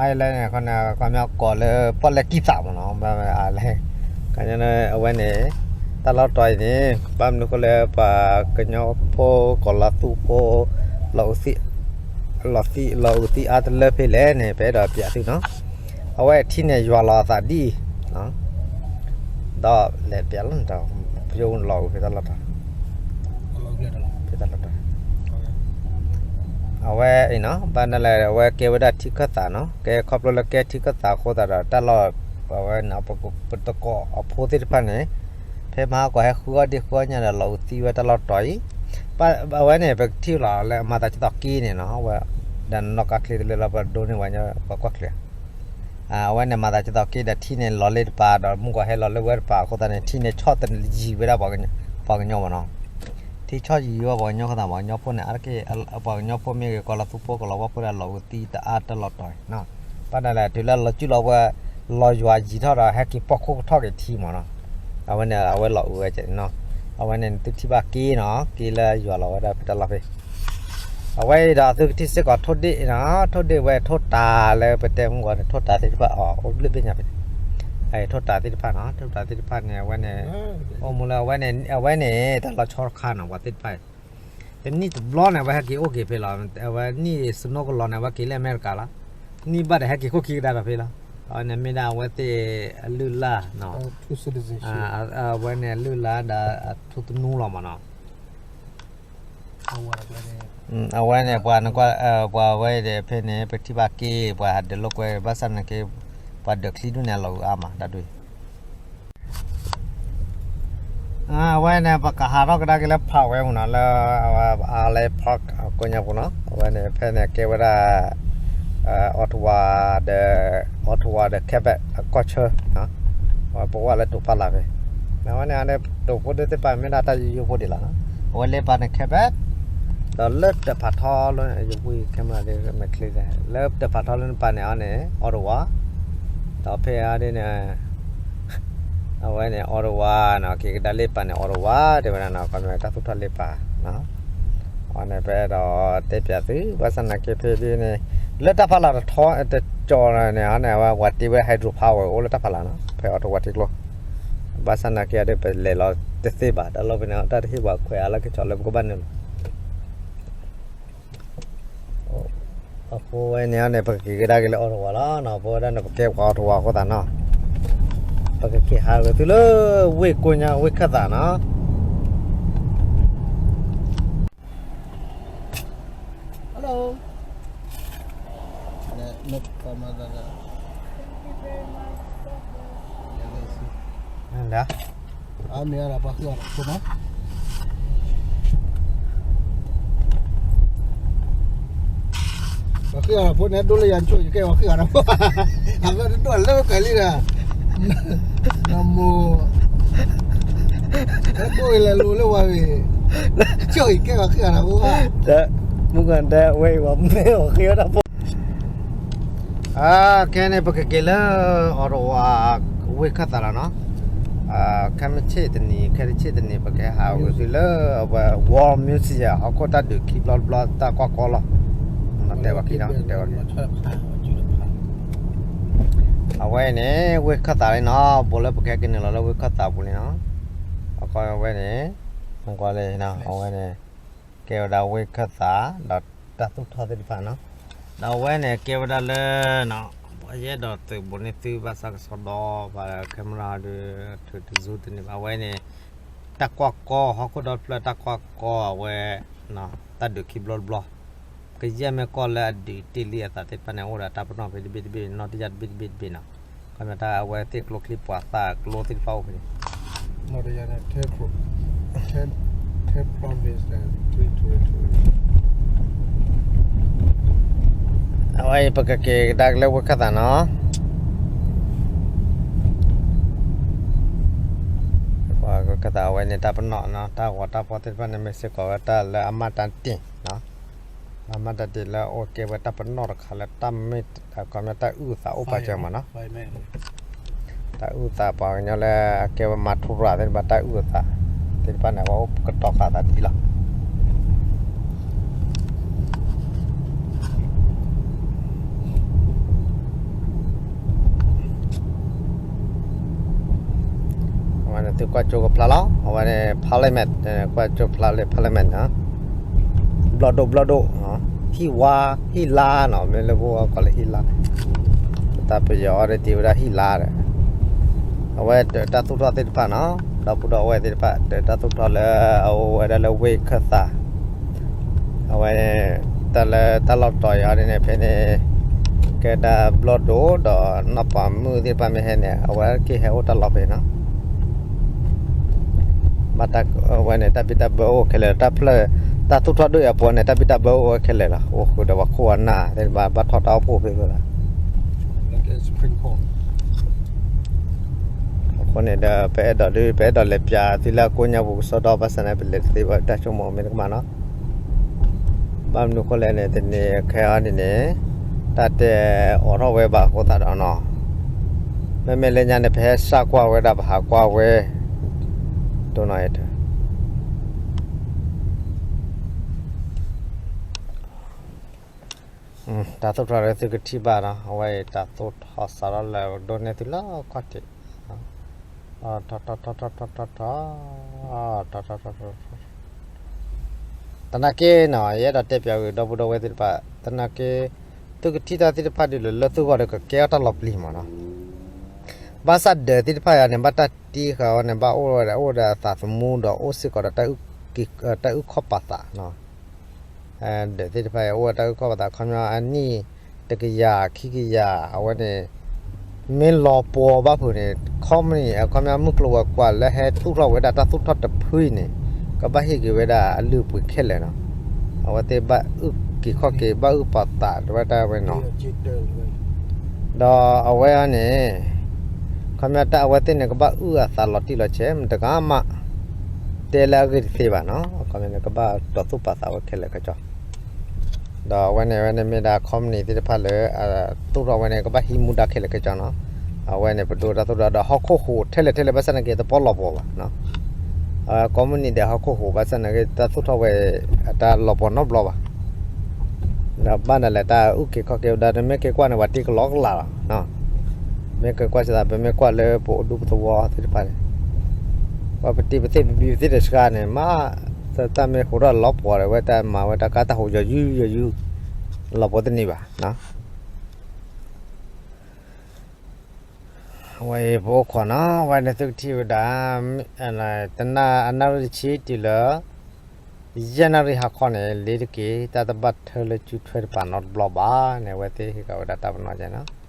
island န့ၣ် ခီန့ၣ် ခီပညီကိးလၢပီၣ်လဲၣ်ကံၢ်သးမးနီၤ, ဘၣ်ဝဲ island ခီပညီအဝဲန့ၣ် တၢ်လီၢ်တတီၤအံၤန့ၣ် ဘၣ်မနုၤဃိလၢပှၤကညီဖိ ကီၤလၤသူဖိ လီၤအုးသံ လီၤသံ လီၤအုးသံအါတလၢဖဲလဲၣ်န့ၣ် ပအဲၣ်ဒိးပျးသုနီၤ, အဝဲထံန့ၣ်ယွၤလီၤအသးဒ်အံၤ ဒီးလဲၤပျးလီၤ ပယိၣ်လီၤအုးဖဲတၢ်လီၢ်တတီၤ ဖဲတၢ်လီၢ်တတီၤ အဝဲအံၤနီၤ ဘၣ်နလဲၣ် အဝဲကဲဝဲဒၣ်ထံခၢၣ်သးနီၤ, ကဲခီဖျိလၢကဲထံခၢၣ်သးအဃိသတးဒီး တၢ်လီၢ် အဝဲန့ၣ် ပတကိးအဖိသ့ၣ်တဖၣ်န့ၣ် ဖဲမဟါကီးဟဲဃုအီၣ်ဒ့ၣ်ဃုအီၣ်ညၣ်ဒီး လီၤအုးသံဝဲတၢ်လီၢ်တတီၤအံၤ, အဝဲန့ၣ် ပကထံၣ်လီၤလၢအမၤသးဒ်သိးက့န့ၣ်နီၤ, ဝဲ ဒီးနီၢ်ကါချ့တလၢလီၤ ပဒိးန့ၢ်ဝဲညီ ပှၤကွၢ်ချ့ အဝဲန့ၣ်မၤသးဒ်သိးက့ဒီး ထံန့ၣ်လီၤလၢတပၤ ဒီးမုၢ်ကီးဟဲလီၤလၢဝဲတပၤအဃိသတးန့ၣ် ထံန့ၣ်ဆီၣ်တယံၤဝဲဒၣ် ပှၤကညီမးနီၤ, ထံဆီၣ်ယံၤဝဲပှၤကညီအဃိသတး ပှၤကညီဖိန့ၣ် အါတက့ၢ် ပှၤကညီဖိမ့ၢ်ဂ့ၤ ကီၤလၤသူဖိ ကီၤလၤဝါဖိဒီး လီၤအုးသံတအါတၢ်လီၢ်တတီၤအံၤနီၤ, ဘၣ်နလဲၣ် တုၤလၢလီၤစုလီၤဝဲ လီၤယွၤယံၤထီၣ်ဒီး ဟဲက့ၤပိာ်ခိၣ်ကထီၣ်က့ၤထံမးနီၤ, အဝဲန့ၣ် အဝဲလီၤအုးဝဲကဲနီၤ, အဝဲန့ၣ် သုထံၣ်ဘၣ်က့နီၤ က့လၢယွၤလီၤဝဲဒၣ်ဖဲတၢ်လီၢ်ဖဲ အဝဲအံၤဒီးသုကထံၣ်စ့ၢ်ကီးထိၣ်ဒ့ၣ်နီၤ, ထိၣ်ဒ့ၣ်ဝဲထိၣ်တၤလၢပတဲမုၢ်ဂီၤန့ၣ် ထိၣ်တၤသ့ၣ်တဖၣ်အီၤ အိၣ်ဘျုးဘ့ၣ်ညါဖဲန့ၣ်, ထိၣ်တၤသ့ၣ်တဖၣ်နီၤ, ထိၣ်တၤသ့ၣ်တဖၣ်န့ၣ် အဝဲန့ၣ် အိၣ်မူလၢအဝဲန့ၣ် အဝဲန့ၣ် တၢ်လီၤဆီတခါနီၤ ပှၤသ့ၣ်တဖၣ်အံၤ တနံၣ်တဘျီန့ၣ် အဝဲဟဲက့ၤအိၣ်က့ၤဖဲလီၤ, အဝဲနံၣ်စနိကလီၤန့ၣ် အဝဲက့ၤလၢအမဲရကၤလီၤ, နံၣ်ဘၣ်ဒီးဟဲက့ၤခိၣ်ခံကဒါဒီးဖဲလီၤ, အဝဲန့ၣ်မ့ၢ်ဒၣ်အဝဲသ့ၣ်အလုၢ်အလၢ်နီၤ, အဝဲန့ၣ်လုၢ်လၢ်ဒီးအထူသနူလီၤမးနီၤ အဝဲန့ၣ် ပှၤနကွၢ် ပှၤဝဲဒီးဖဲန့ၣ် ပထံၣ်ဘၣ်က့ ပှၤဟးဒုးလိာ်ကွဲ ဘၣ်ဆၣ်သနာ်က့ ပှၤဒုးချံဒူၣ်န့ၣ် အလီၤအုးအါမး တၢ်ဒုး အဝဲန့ၣ် ပကဟးထီၣ်ကဒါက့ၤလၢ park ဝဲမးနီၤ လၢ Island Park အကိးညါပူၤနီၤ အဝဲန့ၣ် ဖဲန့ၣ်ကဲဝဲဒၣ် Ottawa ဒီး Ottawa ဒီး Quebec အကီၢ်ဆၢ ပဝဲလၢတိၤဖးလၢ်ဖဲ အဝဲန့ၣ် အန့ၣ် တိၤဖိဒိၣ်သ့ၣ်တဖၣ်မ့ၢ်ဒၣ်တၢ်ယိယိဖိဒံးလီၤနီၤ အဝဲလၢပာ်န့ၣ် Quebec ဒီးလၢတၢ်ဖးထီလၢယပူၤ camera ဒ်မဲာ်ချ့ လၢတၢ်ဖးထီလၢနပာ်န့ၣ်အီၤန့ၣ် Ottawa ဒီးဖဲအံၤဒ်န့ၣ် အဝဲန့ၣ် Ottawa နီၤ က့ၤကဒါလၢပာ်န့ၣ် Ottawa တဲဝဲဒၣ်နီၤ ခီမ့ၢ်တၢ်သူၣ်ထီၣ်လၢပာ် အဝဲန့ၣ် ပအဲၣ်ဒိးတဲပျးသု ဘၣ်ဆၣ်သနာ်က့ဖဲဒ်န့ၣ် လၢတၢ်ဖးလၢ်တထီတကီၢ်န့ၣ် အန့ၣ် အဝဲပှၤတ့ဝဲ hydro power အိၣ်လၢတၢ်ဖးလၢ်နီၤ ဖဲ Ottawa ထံကျိ ဘၣ်ဆၣ်သနာ်က့ဒီး ပလဲၤလီၤတသ့ဘၣ် တၢ်လီၢ်ဖဲန့ၣ် တၢ်တဟ့ၣ်ပှၤခွဲးအါလၢကဆီးလၢပကဘၣ်နုာ်လီၤ အဃိဝဲန့ၣ်န့ၣ် ပကက့ၤကဒါက့ၤလၢ Ottawa လီၤ နီၤ ပဝဲဒၣ်န့ၣ် ပကဲပှၤ Ottawa အဃိသတးနီၤ ပကက့ၤဟးဂ့ၤသုလၢ ဝ့ၢ်ကိညါ ဝ့ၢ်ခၢၣ်သးနီၤ Hello. လၢ အမ့ၢ်အဒၣ်ပှၤဃုအီၤဖိနီၤ ပှၤဃုအီၤဖိန့ၣ် ဒိလၢယၤဆိၣ် ယကဲပှၤဃုအီၤဖိ အမ့ၢ်တဒိၣ်လၢကလံၤဒီး နမိၢ် တဒိၣ်အံၤလဲၤလိၤလၢဝဲဂ့ၤ ဆိၣ် ယကဲပှၤဃုအီၤဖိ မုၢ်ကတဲဝဲအံၤ ပှၤမ့ၢ်အီၤဃ့ဝဲဒၣ်ဖိ ခဲန့ၣ် ပကက့ၤလၢ Ottawa ဝ့ၢ်ခၢၣ်သးလီၤနီၤ ခဲမုၢ်ဆ့ၣ်တနံၤ ခဲတဆ့ၣ်တနံၤ ပကဟးဂ့ၤသုလၢ အဝဲ War Museum ဟီၣ်ခိၣ်တၢ်ဒုးခံဘျီတဘျီ တၢ်ကွၢ်ကီလီၤ တဲဝဲက့ၤနီၤ တဲဝဲက့ၤ အဝဲန့ၣ် ဝ့ၢ်ခၢၣ်သးလံနီၤ ဘူးလၢပကဟဲက့ၤနုာ်လီၤလၢဝ့ၢ်ခၢၣ်သးပူၤလံနီၤ အဃိဝဲန့ၣ် မကွၢ်လၢ အဝဲန့ၣ် ကဲဝဲဒၣ်ဝ့ၢ်ခၢၣ်သး ဒီးတၢ်သူၣ်ထီၣ်သ့ၣ်တဖၣ်နီၤ ဒီးအဝဲန့ၣ် ကဲဝဲဒၣ်လၢ ပှၤယအဲၣ်ဒိးသုးဘူးန့ၢ်သုဘၣ်ဆၣ်ကစီဒီ ပှၤ camera ဒီး ထုးတဇူတန့ၢ်ဘၣ် အဝဲန့ၣ် တၢ်ကွၢ်ကီ ဟီၣ်ခိၣ်ဒီဖျၢၣ်တၢ်ကွၢ်ကီအဝဲ တၢ်ဒုးခံဘျီတဘျီ ကယဲၢ်မ့ၢ်ကီၢ်လၢအဒုးတ့ၢ်လံအသးသ့ၣ်တဖၣ်န့ၣ် အိၣ်ဒီးတၢ်ပနီၣ်ဖဲတဘ့ၣ်တဘ့ၣ် နီၣ်တယၢ်တဘ့ၣ်တဘ့ၣ်တဘ့ၣ်နီၤ ခီမ့ၢ်တၢ်အဝဲသ့ၣ်ကျိချံပှၤသၣ်ကျိသ့ၣ်တဖၣ်အိၣ်ဖဲန့ၣ် နီၣ်တယၢ်န့ၣ် ten pro- ten- ten province န့ၣ် three two two အဝဲအံၤပကက့ၤကဒါက့ၤလၢဝ့ၢ်ခၢၣ်သးနီၤ, ဝ့ၢ်ခၢၣ်သး အဝဲန့ၣ်တၢ်ပနီၣ်နီၤ, တၢ်ဂီၤတၢ်ဖီၣ်သ့ၣ်တဖၣ်န့ၣ် မ့ၢ်စ့ၢ်ကီးဝဲတၢ်လၢအမၤတၢ်တ့ၢ်နီၤ, အမၤတၢ်တ့ၢ်လၢအအိၣ်ကဲဝဲတၢ်ပနီၣ်တခါလၢတၢ်မ့ၢ် အခီပညီတၢ်အုၣ်အသးအိၣ်ပာ်စၢၤမးနီၤ. တၢ်အုၣ်အသး ပှၤကညီလၢအကဲဝဲမၤထူရၤသ့ၣ်တဖၣ် တၢ်အုၣ်အသးသ့ၣ်တဖၣ်န့ၣ် အဝဲအိၣ်ကတီၤဃာ်အသးဒ်လီၤ. အဝဲန့ၣ်သုကွၢ်ကၠိကဖျါလီၤ, အဝဲန့ၣ် Parliament ကွၢ်ကၠိဖျါလၢ Parliament နီၤ, ဘျီၣ်ဒိၣ်ဘျီၣ်ဒိၣ်, ဟံၣ်ဝါ ဟံၣ်လါနီၤ, မ့ၢ်လၢပှၤကိးလၢဟံၣ်လါ, တၢ်ပယီၤအီၤဒ်တ့ၢ်ဝဲဒၣ်ဟံၣ်လါဒီး, အဝဲတၢ်သူၣ်ထီၣ်သ့ၣ်တဖၣ်နီၤ, ဒီပုၢ်ဒီဝဲၢ်သ့ၣ်တဖၣ် တၢ်သူၣ်ထီၣ်လၢအအိၣ်ဝဲဒၣ်လၢဝ့ၢ်ခၢၣ်သး အဝဲ တၢ်လၢတၢ်လီၢ်တတီၤအံၤဒ်န့ၣ် ဖဲန့ၣ် ကဲဒၣ်ဘျီၣ်ဒိၣ်ဒီးနီၢ်ပၤမုၣ်သ့ၣ်တဖၣ်မ့ၢ်ဟဲန့ၣ် အဝဲက့ၤဟဲအိၣ်တၢ်လီၢ်ဖဲနီၤ, ဘၣ်တၢ် အဝဲန့ၣ် တၢ်ဘံၣ်တၢ်ဘၢအိၣ်ခဲလၢာ်, တၢ်ဖျၢၣ် တၢ်သူၣ်ထီၣ်ဒိၣ်အံၤအပူၤန့ၣ် တၢ်ဘံၣ်တၢ်ဘၢအိၣ်ဝဲခဲလၢာ်လီၤ, အိၣ်ဃုာ်ဒီးပှၤခိၣ်အနၢ်သ့ၣ်တဖၣ် ဘၣ်ထီၣ်တၢ်အိၣ်ဖှိၣ်ဖဲဖဲလီၤ. အဃိန့ၣ်ဒီး ပအဲၣ်ဒိးဒုး ပအဲၣ်ဒိးလဲၤပၠးသုလၢအကိးညါပူၤကစီဒီ ဘၣ်ဆၣ်န့ၣ် ပလဲၤတသ့ဘၣ် တၢ်ဆိကမိၣ်မ့ၢ်တကမၣ်နီၤ, ဘၣ်မနုၤဃိလဲၣ်န့ၣ် တနံၤခဲအံၤန့ၣ်န့ၣ် တၢ်တဲအိးထီၣ်ဝဲဘၣ်အဃိသတးဒီးနီၤ, မ့မ့ၢ်လၢညါန့ၣ် ပဟဲစးကွၢ်ဝဲဒၣ် ပဟးကွၢ်ဝဲ ဒိနီၤအံၤ တၢ်သူၣ်ထီၣ်လၢသုကထံၣ်ဘၣ်နီၤ, အဝဲအံၤတၢ်သူၣ်ထီၣ်စးထီၣ်လၢဒိးန့ၢ်သုလၢခီၣ်ထံး, ထီၣ်ထီၣ်ထီၣ်ထီၣ်ထီၣ်ထီၣ်ထီၣ်ထီၣ်ထီၣ်ထီၣ်, သနာ်က့နီၤ ယအဲၣ်ဒိးတဲပၠးဂ့ၤ ဒီပုၢ်ဒီဝဲၢ်သ့ၣ်တဖၣ် သနာ်က့ သုကထံၣ်တၢ်သ့ၣ်တဖၣ်ဒ်လဲၣ် လၢသုဂီၢ်ဒီးကကဲထီၣ်တၢ်လီၤပျံၤမးနီၤ, ဘၣ်ဆၣ်ဒၢးသ့ၣ်တဖၣ်အံၤန့ၣ် ဘၣ်တၢ်တ့ဃာ်အီၤန့ၣ် ဘၣ်အိၣ်ဝဲဒၣ် အိၣ်ဝဲဒၣ်အသးသမူဒီး အိၣ်စ့ၢ်ကီးဒီး တၢ်အုၣ်ခီၣ်ပာ်သးနီၤ, ဒၢးသ့ၣ်တဖၣ်အံၤ အိၣ်ဝဲတၢ်အုၣ်ခီၣ်ပာ်သး ခီပညီအနံၣ်တကယၤခံကယၤ အဝဲန့ၣ် မ့ၢ်လီၤပှီၤဘၣ်ဖုးန့ၣ် ခီပနံၣ် အခီပညီမုၢ်ကျိၤဝဲၤကွာ်လၢဟဲသူၣ်ထီၣ်ဝဲဒၣ်တၢ်သူၣ်ထီၣ်တဖုအံၤန့ၣ် ကဘၣ်ဟ့ၣ်က့ၤဝဲဒၣ်အလုၢ်အပှ့ၤခဲလၢာ်နီၤ, အဝဲသ့ၣ်ဘၣ်အုၣ်က့ၤခီၣ်က့ၤ ဘၣ်အုၣ်ပာ်သးဝဲဒၣ်ဝဲနီၤ, ဒီးအဝဲအံၤန့ၣ် ခီပညီတၢ်အဝဲသ့ၣ်န့ၣ် ကဘၣ်အုၣ်အသးလီၤတံၢ်လီၤဆဲး မတၤတဂၤမး တဲလၢအဂ့ၢ်တသ့ဘၣ်နီၤ, အခီပညီန့ၣ် ကဘၣ်တီၢ်သူၣ်ပာ်သးဝဲခဲလၢာ်ခဲဆ့, ဒီးအဝဲန့ၣ် အဝဲန့ၣ်မ့ၢ်ဒၣ်ခီပနံၣ်သ့ၣ်တဖၣ်လၢ သူၣ်ထီၣ်ဝဲန့ၣ် ကဘၣ်ဟံးမူဒါခဲလၢာ်ခဲဆ့နီၤ, အဝဲန့ၣ် ပဒိတၢ်သူၣ်ထီၣ်ဒီး ဟီၣ်ခိၣ်ဟူးထဲလဲၣ်ထဲလဲၣ် ဘၣ်ဆၣ်နာ်က့ တပီၢ်လီၤပှီၤဘၣ်နီၤ, ကိးမုၢ်နံၤဒဲး ဟီၣ်ခိၣ်ဟူး ဘၣ်ဆၣ်နာ်က့ တၢ်သူၣ်ထီၣ်ဝဲ အတၢ်လီၤပှီၤနီတဘျီဘၣ် ဒီးဘၣ်နၤလဲၣ် တၢ်အုၣ်က့ၤခီၣ်က့ၤဝဲဒၣ် နမ့ၢ်က့ၤကွၢ်န့ၣ် ပှၤတ့ကလီကလးလီၤ, မ့ၢ်က့ၤကွၢ်စသး ပမ့ၢ်ကွၢ်လၢပအိၣ်ဒူပသဝီသ့ၣ်တဖၣ်န့ၣ် ပှၤပတံၤပသ့ၣ်ပဘံပသ့ၣ်တဆှါန့ၣ် မ့ၢ် တၢ်မ့ၢ်ဟူးထီၣ်လီၤပှီၤဒီး ဝဲတၢ်မၤဝဲတၢ်ကါတၢ်ဟူးယီၤယုယီၤယု လီၤပှီၤတန့ၢ်ဘၣ် အဝဲအံၤပအိၣ်ခိးနီၤ အဝဲန့ၣ်သုကထံၣ်ဝဲဒၣ် တနၣ်အနၣ်ရံၣ်တဆံတုၤလၢ ယဲၢ်နၣ်ရံၣ်ဟါခီန့ၣ် လ့ၤတက့ၤ တၢ်တဘၣ်ထၢလၢစုထွဲတပၤနီတဘျီဘၣ်န့ၣ် အဝဲသ့ၣ်ဟ့ၣ်ကီးဝဲဒၣ်တၢ်ပနီၣ်ကဲနီၤ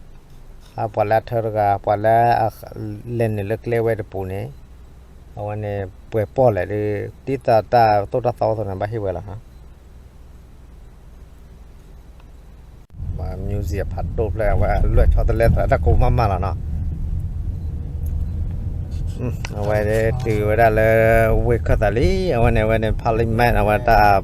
အပှၤလၢအထၢတဂၤ ပှၤလၢ လဲၤနုာ်လၢကျဲဝဲတပူၤန့ၣ် အဝဲန့ၣ် ပှဲၤပီၣ်လဲၣ်ဒီး ဒ်သိးတၢ်သိၣ်တၢ်သီအိၣ်အသိးန့ၣ် ဘၣ်ဟ့ၣ်ဝဲလီၤနီၤ ပှၤ music ဖးဒိၣ်ဖျၢၣ် အဝဲအလွဲၢ်ဆီတလဲသးတၢ်ကိးမးမးလီၤနီၤ အဝဲတုၤဝဲဒၣ်လၢ ဝ့ၢ်ခၢၣ်သးလံ အဝဲန့ၣ် အဝဲန့ၣ် parliament အဝဲတၢ်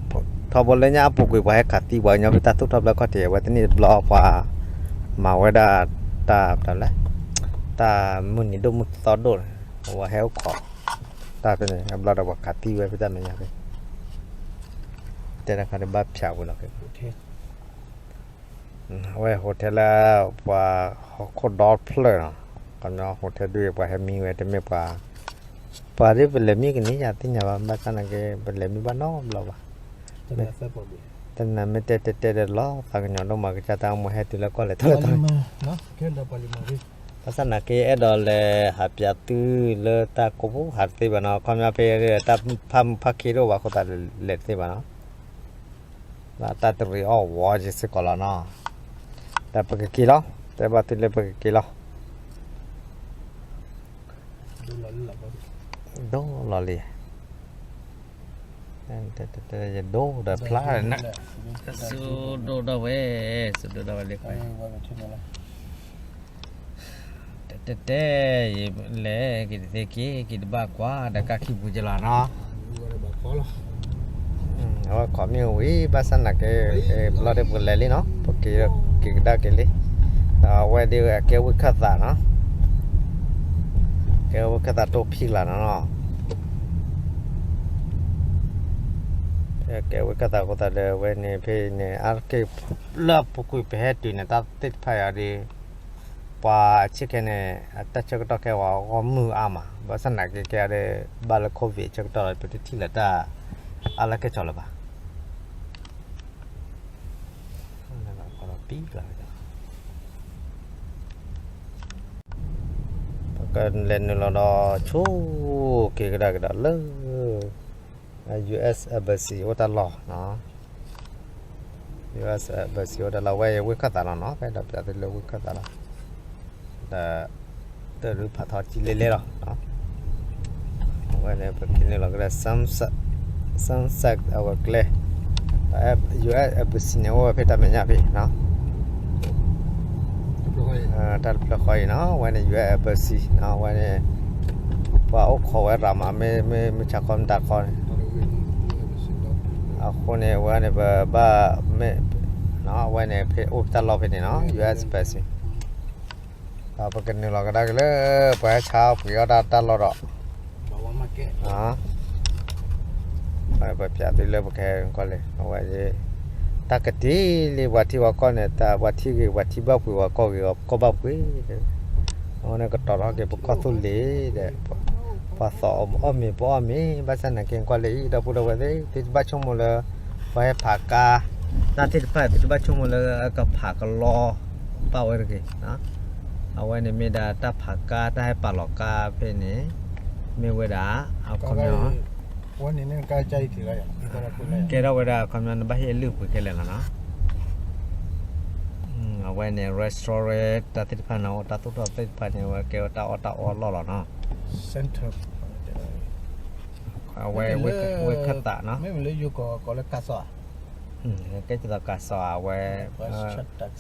ထီဘိလၢညါအပူၤကွံာ် ပှၤဟဲခးသံပှၤကညီဖဲတၢ်သူၣ်ထီၣ်ဖျၢၣ်ခီၣ်ထံး အဝဲသ့ၣ်န့ၣ်တဘျီပှၤ မၤဝဲဒၣ် တၢ် တၢ်မုၢ်နံၤဒိၣ်မုၢ်သီဒိၣ်န့ၣ် အဝဲဟဲအိၣ်ခိး တၢ်ဖဲန့ၣ် အဘျီဒီးပှၤခးသံဝဲဖဲတၢ်မဲာ်ညါဖဲ တဲတၢ်ခါန့ၣ်ဘၣ်ဖၠးဝံၤလီၤ အဝဲ hotel လၢ ပှၤဟီၣ်ခိၣ်ဒီဖျၢၣ်နီၤ ခီပညီ hotel ဒုး ပှၤဟဲမံဝဲတမ့ၢ်ပှၤ ပှၤဒ်ပလဲၤမံကန့ၢ်ယၤသ့ၣ်ညါဘၣ် ဘၣ်ဆၣ်နာ်က့ ပလဲၤမံဘၣ်နီတဘျီဘၣ် တနၤမ့ၢ်တဲတဲတဲဒီးလီၤ သးကညီၤဒိၣ်မးကစၢ်တၢ်အိၣ်မူဟဲတုၤလၢကီၢ်လဲၤထီၣ်လဲၤထီၣ် ဘၣ်ဆၣ်နာ်က့ အဲၣ်ဒိးလဲၤဟးပၠးသုလၢတၢ်ကိးပူၤဟးတသ့ဘၣ်နီၤ ခီပညီဖဲ တၢ်ဖးမုၢ်ဖးခ့တအိၣ်ဘၣ်အဃိသတးလဲၤတသ့ဘၣ်နီၤ ဘၣ်တၢ်တရံးအီၣ်ဝီက့ၤစ့ၢ်ကီးလီၤနီၤ ဒီးပကက့ၤလီၤ တဲဘၣ်သုလၢပကက့ၤလီၤ ဒိၣ်လီၤလံ ဒိၣ်လီၤလံ တတဲယဒိၣ်ဒီးဖျါန့ၣ်, စူဒိၣ်ဒၣ်ဝဲ, စူဒိၣ်ဒၣ်ဝဲလံ, တတဲတဲ, ယလဲၤက့ၤတသ့က့ၤ က့ၤတဘၣ်ကွၢ်ဒီးကါခံပူၤကလီၤနီၤ, အဝဲခိးမ့ၢ်ဝံၤ ဘၣ်ဆၣ်နာ်က့ ဘျီဒီးပကလဲၤလံနီၤ, ပက့ၤကဒါက့ၤလံ, ဒီးအဝဲဒ်အကဲဝံခၢၣ်သးနီၤ, ကဲဝံခၢၣ်သးတိၢ်ဖံးလၢ်နီၤနီၤ, ကဲဝံခၢၣ်သးအဃိသတးဒီး အဝဲန့ၣ်ဖဲန့ၣ် အါတက့ၢ်လၢအပူၤကွံာ်ပဟဲတုၤန့ၣ် တၢ်သ့ၣ်တဖၣ်အံၤဒီး ပှၤအဆ့ၣ်ခဲန့ၣ် အတၢ်ဆၢကတီၢ်ခဲအံၤဂီၢ်မုၢ်အါမး, ဘၣ်ဆၣ်နာ်က့ကဲဒီး ဘၣ်လၢ COVID ဆၢကတီၢ်ဒီး ပတထံၣ်လၢၤတၢ်အါလၢကဲၣ်ဆိးလၢၤဘၣ်. ပကလဲၤနုာ်လီၤဒီးဆိက့ၤကဒါက့ၤဒီးလၢ US Embassy အိၣ်တၢ်လီၢ်နီၤ, US Embassy အိၣ်တၢ်လီၢ်, ဝဲအံၤဝ့ၢ်ခၢၣ်သးလီၤနီၤ, ဖဲဒီးပျးသုလၢဝ့ၢ်ခၢၣ်သးလီၤ, ဒီး တၢ်ဒုးဖးထီကံလဲလဲလီၤ, အဝဲန့ၣ် ပက့ၤနုာ်လီၤကဒါ Sunset အဝဲကျဲ, US Embassy န့ၣ် အိၣ်ဝဲဖဲတၢ်မဲာ်ညါဖဲ တၢ်တဖျၢၣ်ဃီအံၤနီၤ, အဝဲန့ၣ် US Embassy နီၤ, အဝဲန့ၣ် ပှၤအိၣ်ခိးဝဲရၤမး မ့ၢ်မုၢ်ဆါခီမတၤခီန့ၣ်, အဃိန့ၣ် အဝဲန့ၣ် ပဘၣ်မ့ၢ် အဝဲန့ၣ် ဖဲအိၣ်တၢ်လီၢ်ဖဲန့ၣ်နီၤ, US Embassy, ဒီးပကနုာ်လီၤကဒါက့ၤလၢ ပှၤဟဲဆါအီၣ်ပှ့ၤအီၣ်တၢ်တၢ်လီၢ်ဒီး ပပျးသုလၢပကဟဲကွၢ်လံ, အဝဲ တၢ်ကတ့ၢ်လံ ပှၤထံပှၤကီၢ်န့ၣ် တၢ်ပှၤထံဂ့ၤ ပှၤထံဘၣ်ပှ့ၤ ပှၤကီၢ်ဂ့ၤ ပှၤကီၢ်ဘၣ်ပှ့ၤ, အဝဲန့ၣ်ကတီၤထီၣ်က့ၤပကီၢ်သူလ့ၤဒီး ပှၤသီၣ်အီၣ်မ့ၤပအီၣ်မ့ၤ, ဘၣ်ဆၣ်နာ်က့ကွၢ်လၢအံၤ ဒီပုၢ်ဒီဝဲၢ်သ့ၣ် သုတဘၣ်ဆိကမိၣ်လၢ ပှၤဟဲဖးကါ တၢ်သ့ၣ်တဖၣ် သုတဘၣ်ဆိကမိၣ်လၢကဖးကလီ ပာ်ဝဲတဂ့ၤ, အဝဲန့ၣ်မ့ၢ်ဒၣ်တၢ်ဖးကါ တၢ်ဟဲပာ်လီၤကါဖဲန့ၣ် မ့ၢ်ဝဲဒၣ် အခီပညီ ကဲထီၣ်ဝဲဒၣ်အခီပညီ နဘၣ်ဟ့ၣ်အလုၢ်အပှ့ၤခဲလၢာ်လီၤနီၤ, အဝဲန့ၣ် restaurant တၢ်သ့ၣ်တဖၣ်န့ၣ် အိၣ်တၢ်သိၣ်တၢ်သီသ့ၣ်တဖၣ်န့ၣ် အဝဲကဲဝဲတၢ်အီၣ်တၢ်အီအလီၢ်လီၤနီၤ, ဝဲခၢၣ်သးနီၤ, မ့ၢ်လၢယိၤကီၢ်ကိးလၢကါစီၤဧါ, ကဲကသိးကါစီၤဧါ အဝဲ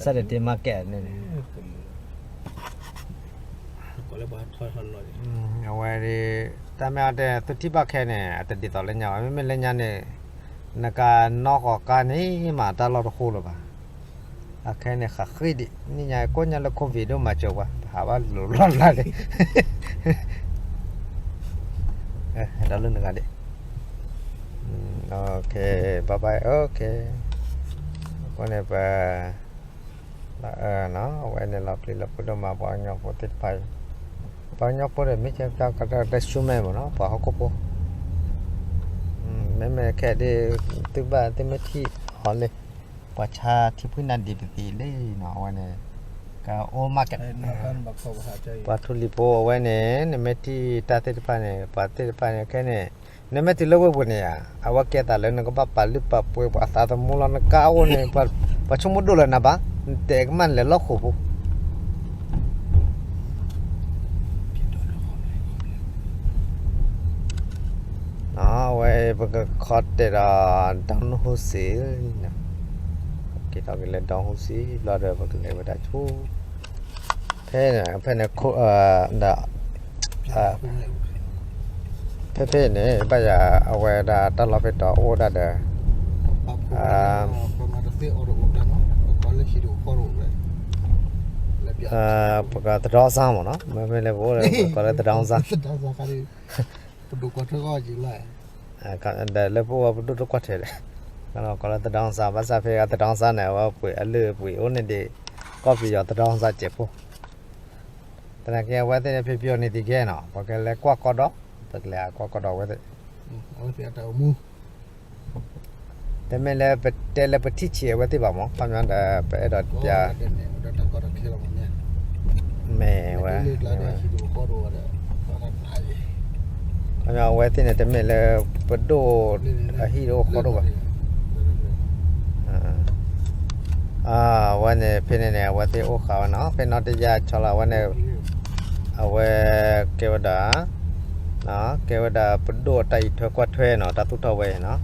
Saturday market န့ၣ် အဝဲ တၢ်မ့ၢ်အီၤတဲ သုထံၣ်ဘၣ်ခဲန့ၣ် အတဒ်သိးလၢညါဘၣ်, မ့မ့ၢ်လၢညါန့ၣ် နကနီၢ်ဃီၤကါန့ၣ်မး တၢ်လီၢ်တဃိလၢၤဘၣ်, အခဲန့ၣ်ဃးဃ့ဒံး နံၣ်ညါကိးညါလၢ COVID ဒိၣ်မၤစၢၤပှၤ ပဟးဘၣ်လိၤလီၢ်လၢ်လံ, ဒီးလၢနဂၤဒံး, ဘၣ်ဘၣ်, အဃိန့ၣ်ပ အဝဲန့ၣ်လီၤပျံၤလီၤဖုးဒိၣ်မး ပှၤကညီဖိသ့ၣ်တဖၣ်အံၤ, ပှၤကညီဖိဒီး မ့ၢ်ကဲတၢ်ကတၢၢ်တၢ်ဆူမဲာ်မးနီၤ ပှၤဟီၣ်ခိၣ်ဖိ, မ့မ့ၢ်ခဲဒ် သုဘၣ်သုမ့ၢ်ထံၣ်အီၤလံ, ပှၤဆါထံဖှံနၤဒံးပသံးလံနီၤ အဝဲန့ၣ်, ကအိၣ် market, ပှၤထူလံၤဖိအဝဲန့ၣ် နမ့ၢ်ထံၣ်တၢ်သ့ၣ်တဖၣ်န့ၣ် ပှၤသ့ၣ်တဖၣ်န့ၣ်ခဲန့ၣ်, နမ့ၢ်တုၤလၢဝ့ၢ်ပူၤန့ၣ်ဧါ, အဝဲကဲသးလၢနကဘၣ်ပာ်လုၢ်ပာ်ပှ့ၤပှၤသးသမူလီၤ နကါအိၣ်န့ၣ်, ပှၤဆိကမိၣ်ဒိၣ်လၢနၤဘၣ်, နတဲကမၣ်နလဲၤလီၢ်ဃိာ်ဖိ အဝဲပကခီတဲာ်ဒီး Don Jose, က့ၤထီၣ်က့ၤလၢ Don Jose ဘျီဒီး ပကလဲၤဝဲဒၣ်ဆူ ဖဲန့ၣ် ဖဲန့ၣ် ဒီး ဖဲဖဲန့ၣ် ဘၣ်ယၤ အဝဲဒၣ်တၢ်လီၢ်ဖဲတီၤအိၣ်ဒၣ်ဒီး ပကသဒီစါမ့ၢ်နီၤ, မ့မ့ၢ်လၢပအိၣ်လၢ ပကိးလၢသဒီစါ, ဒီးလၢပအိၣ်ပဒိၣ်တကွၢ်ထွဲဒီး ကိးလၢသဒီစါ, ဘၣ်ဆၣ်ဖဲသဒီစါန့ၣ် အဝဲပှ့ၤအလုၢ်အပှ့ၤအိၣ်န့ၣ်ဒံး, ကီၢ်ပယီၤသဒီစါစဲးဖိ, သနာ်က့အဝဲသ့ၣ်န့ၣ် ဖဲပယီၤန့ၣ်သံကဲနီၤ, ပကလဲၤကွၢ်ကီဒီး, ပကလဲၤကွၢ်ကီဒီးအဝဲသ့ၣ် တမ့ၢ်လၢပတဲလၢပထံၣ်ဆံးအဝဲသ့ၣ်ဘၣ်မး, ခီပညီဒီး ပအဲၣ်ဒိးပျး, မ့ၢ်ဝဲ, ခီပညီအဝဲသ့ၣ်န့ၣ် တမ့ၢ်လၢပဒိၣ်အဟံၣ်တအိၣ်ဃီတအိၣ်ဘၣ်, အဝဲန့ၣ် ဖဲန့ၣ်န့ၣ် အဝဲသ့ၣ်အိၣ်ဃာ်ဝဲနီၤ, ဖဲနီၣ်တယၢ်ဆီလီၤ အဝဲန့ၣ်, အဝဲကဲဝဲဒၣ် ကဲဝဲဒၣ်ပဒိၣ်တၢ်အံးထွဲကွၢ်ထွဲနီၤ, တၢ်သူၣ်ထီၣ်ဝဲအံၤနီၤ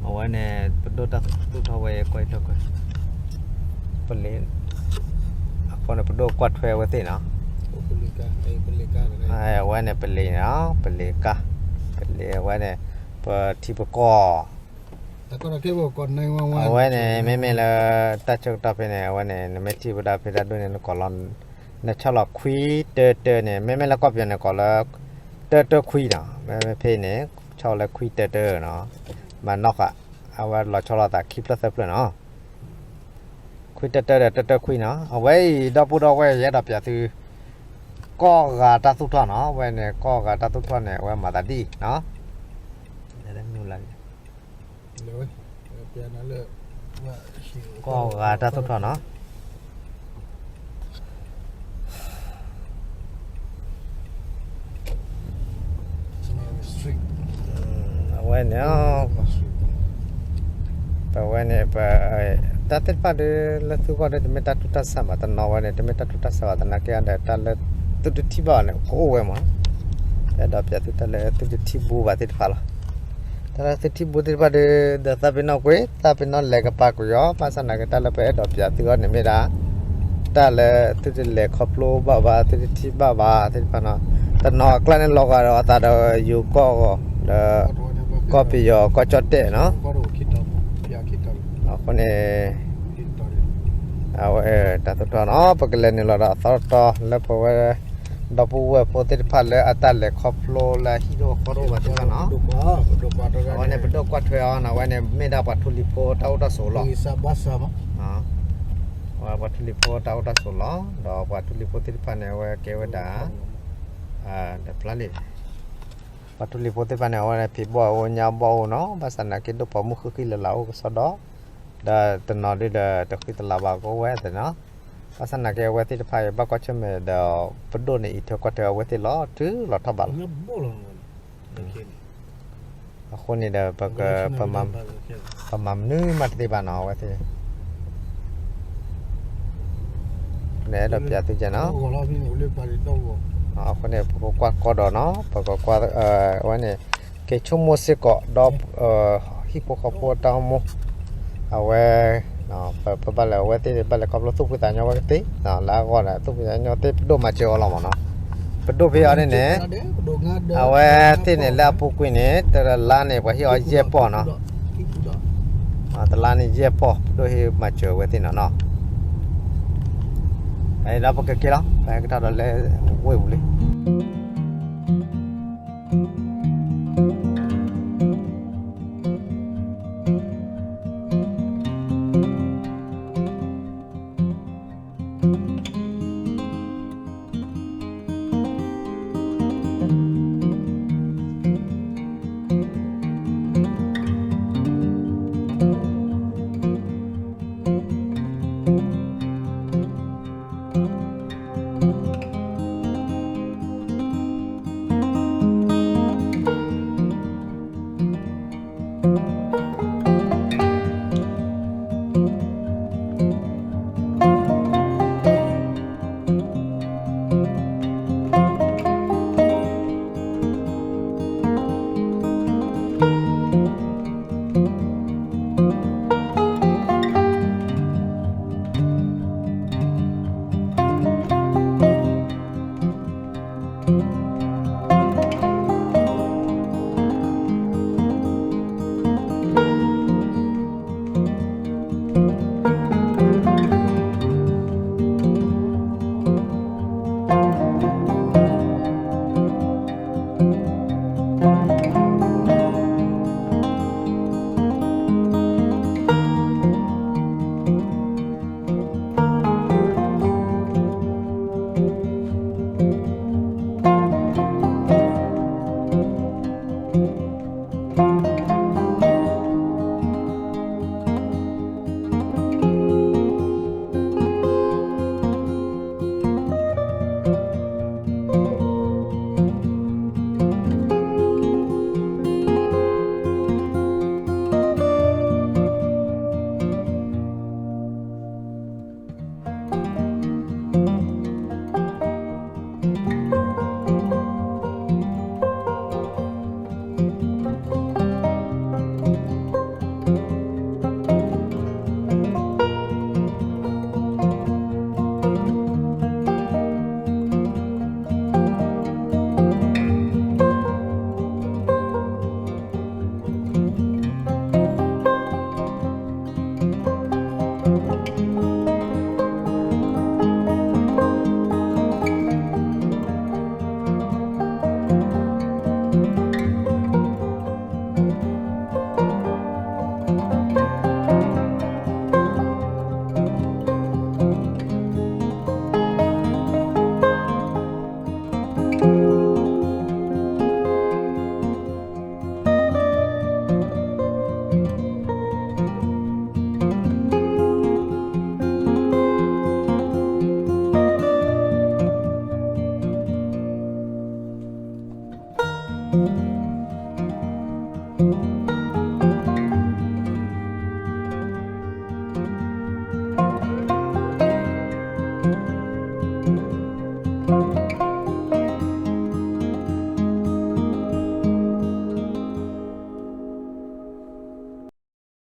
အဝဲန့ၣ် ပဒိၣ်တၢ်သူၣ်ထီၣ်ဝဲ ယကွၢ်ထီၣ်ကွၢ်, ပလ့, အဃိန့ၣ် ပဒိၣ်ကွၢ်ထွဲဝဲသ့ၣ်နီၤ, အဝဲန့ၣ်ပလ့ၤနီၤ, ပလ့ၤကါ, ပလ့ၤအဝဲန့ၣ် ပထံပကီၢ် အဝဲန့ၣ် မ့မ့ၢ်လၢ တၢ်ဆၢကတီၢ်ဖဲန့ၣ် အဝဲန့ၣ် နမ့ၢ်ထံၣ်ဝဲဒၣ်ဖဲတၢ်ဒိၣ်န့ၣ် နကိးလီၤ, နဆီၣ်လီၤခွံတၢတၢန့ၣ် မ့မ့ၢ်လၢကီၢ်ပယီၤန့ၣ် ကိးလၢ တၢတၢခွံနီၤ, မ့မ့ၢ်ဖဲအံၤန့ၣ် ဆီၣ်လၢခွံတၢတၢနီၤ, မၤနီၣ်ဃာ်, အဝဲလီၤဆီလီၤသးခံဖျၢၣ်သၢဖျၢၣ်နီၤ, ခွံတၢတၢဒီးတၢတၢခွံနီၤ, အဝဲအံၤ ဒီပုၢ်ဒီဝဲၢ် ယအဲၣ်ဒိးပျးသု ကီၢ်ဂၤတၢ်သူၣ်ထီၣ်နီၤ, အဝဲန့ၣ် ကီၢ်ဂၤတၢ်သူၣ်ထီၣ်န့ၣ် အဝဲမၤသးဒ်အံၤနီၤ, ကီၢ်ဂၤတၢ်သူၣ်ထီၣ်နီၤ, အဝဲန့ၣ် ပဝဲန့ၣ် ပ, တၢ်သ့ၣ်တဖၣ်ဒီး လၢသုဂီၢ်ဒီး တမ့ၢ်တၢ်တူၢ်တၢ်ဆါဘၣ်, တနီၤဝဲန့ၣ် တမ့ၢ်တၢ်တူၢ်တၢ်ဆါဘၣ်, သနာ်က့ဒီး တၢ်လၢသုတထံၣ်ဘၣ်အီၤန့ၣ် ကအိၣ်ဝဲမး, အဲၣ်ဒိးပျးသုတၢ်လၢသုတထံၣ်ဘူးဘၣ်သ့ၣ်တဖၣ်လီၤ. တၢ်လၢသုထံၣ်ဘူးသ့ၣ်တဖၣ်ဒီး ဒီးသးပ့ၤနီၣ်ကွံာ်, သးပ့ၤနီၣ်လဲၤကပၤကွံာ်အီၤ, ဘၣ်ဆၣ်သနာ်က့ တၢ်လၢပအဲၣ်ဒိးပျးသုအီၤန့ၣ်မ့ၢ်ဒၣ် တၢ်လၢသုတလဲၤခီဖျိဘၣ်ဘၣ်, သုတထံၣ်ဘၣ်ဘၣ်သ့ၣ်တဖၣ်နီၤ, တနီၤအကျါန့ၣ် လီၤဂာ်ဒီးအသးဒီးယိၤကီၢ်ဂီၤဒီး ကီၢ်ပယီၤကီၢ်ကၠီၣ်တဲၣ်နီၤ, အဃိန့ၣ် အဝဲတၢ်သူၣ်ထီၣ်နီၤ, ပကလဲၤနုာ်လီၤဒီးအသီတတီၤ လၢပဝဲ ဒီပုၢ်ဝဲၢ်ဖိသ့ၣ်တဖၣ်လၢအတၢ်လဲၤခီဖျိလၢအဟံၣ်ဒိၣ်ဃီဒိၣ်ဘၣ်သ့ၣ်တဖၣ်နီၤ, အဝဲန့ၣ် ပဒိၣ်ကွၢ်ထွဲအီၤနီၤ, အဝဲန့ၣ်မ့ၢ်ဒၣ်ပှၤထူလံၤဖိတၢ်အိၣ်တၢ်ဆိးလီၤ, အဝဲပှၤထူလံၤဖိတၢ်အိၣ်တၢ်ဆိးလီၤ, ဒီးပှၤထူလံၤဖိသ့ၣ်တဖၣ်န့ၣ် အဝဲကဲဝဲဒၣ် တဖျါလံ, ပှၤထူလံၤဖိသ့ၣ်တဖၣ်န့ၣ် အဝဲန့ၣ် ဖံးဘီၣ်အအိၣ်ညါဘီၣ်အိၣ်နီၤ, ဘၣ်ဆၣ်သနာ်က့ ဒိၣ်ပိာ်မုၣ်ဃံဃံလၤလၤအိၣ်ကစီဒီ, ဒီးတနီၤဒုဒီး တဃံတလၤဘၣ်ကအိၣ်ဝဲသ့ၣ်နီၤ, ဘၣ်ဆၣ်သနာ်က့ အဝဲသ့ၣ်တဖၣ်အံၤ ဘၣ်ကွၢ်ဆၢၣ်မဲာ်ဒီး ပဒိၣ်န့ၣ် အံးထွဲကွၢ်ထွဲအဝဲသ့ၣ်လီၤ, တုၤလီၤထီၣ်ဘးလီၤ. အဃိန့ၣ်ဒီး ပက, ပမၤမနုၤမးတသ့ဘၣ်နီၤ, အဝဲသ့ၣ် နအဲၣ်ဒိးပျးသုကဲနီၤ, အဃိန့ၣ် ပကကွၢ်ကီဒီးနီၤ, ပကကွၢ်, အဝဲန့ၣ် က့ၤဆိကမိၣ်စ့ၢ်ကီးဒီး ဟံၣ်ဖိဃီဖိတၢ်အိၣ်မူ, အဝဲ ပဘၣ်လဲၤ အဝဲသ့ၣ်ဘၣ်လဲၤခီဖျိသူၣ်ဖှံသးညီဝဲကသ့, လၢအဂီၢ်ဒီး သူၣ်ဖှံသးညီသ့ၣ် ပဒိၣ်မၤစၢၤအီၤလီၤမးနီၤ, ပဒိၣ်ဖဲအံၤန့ၣ်န့ၣ်, အဝဲသ့ၣ်န့ၣ် လၢအပူၤကွံာ်န့ၣ် တလါန့ၣ် ပှၤဟ့ၣ်အီၤယဲၢ်ပီၢ်နီၤ, တလါန့ၣ်ယဲၢ်ပီၢ် ပဒိၣ်ဟ့ၣ်မၤစၢၤဝဲသ့ၣ်နီၤနီၤ, ဒီးပကက့ၤလီၤ ပဟဲကထီၣ်ဒီးလၢဝ့ၢ်ပူၤလံ.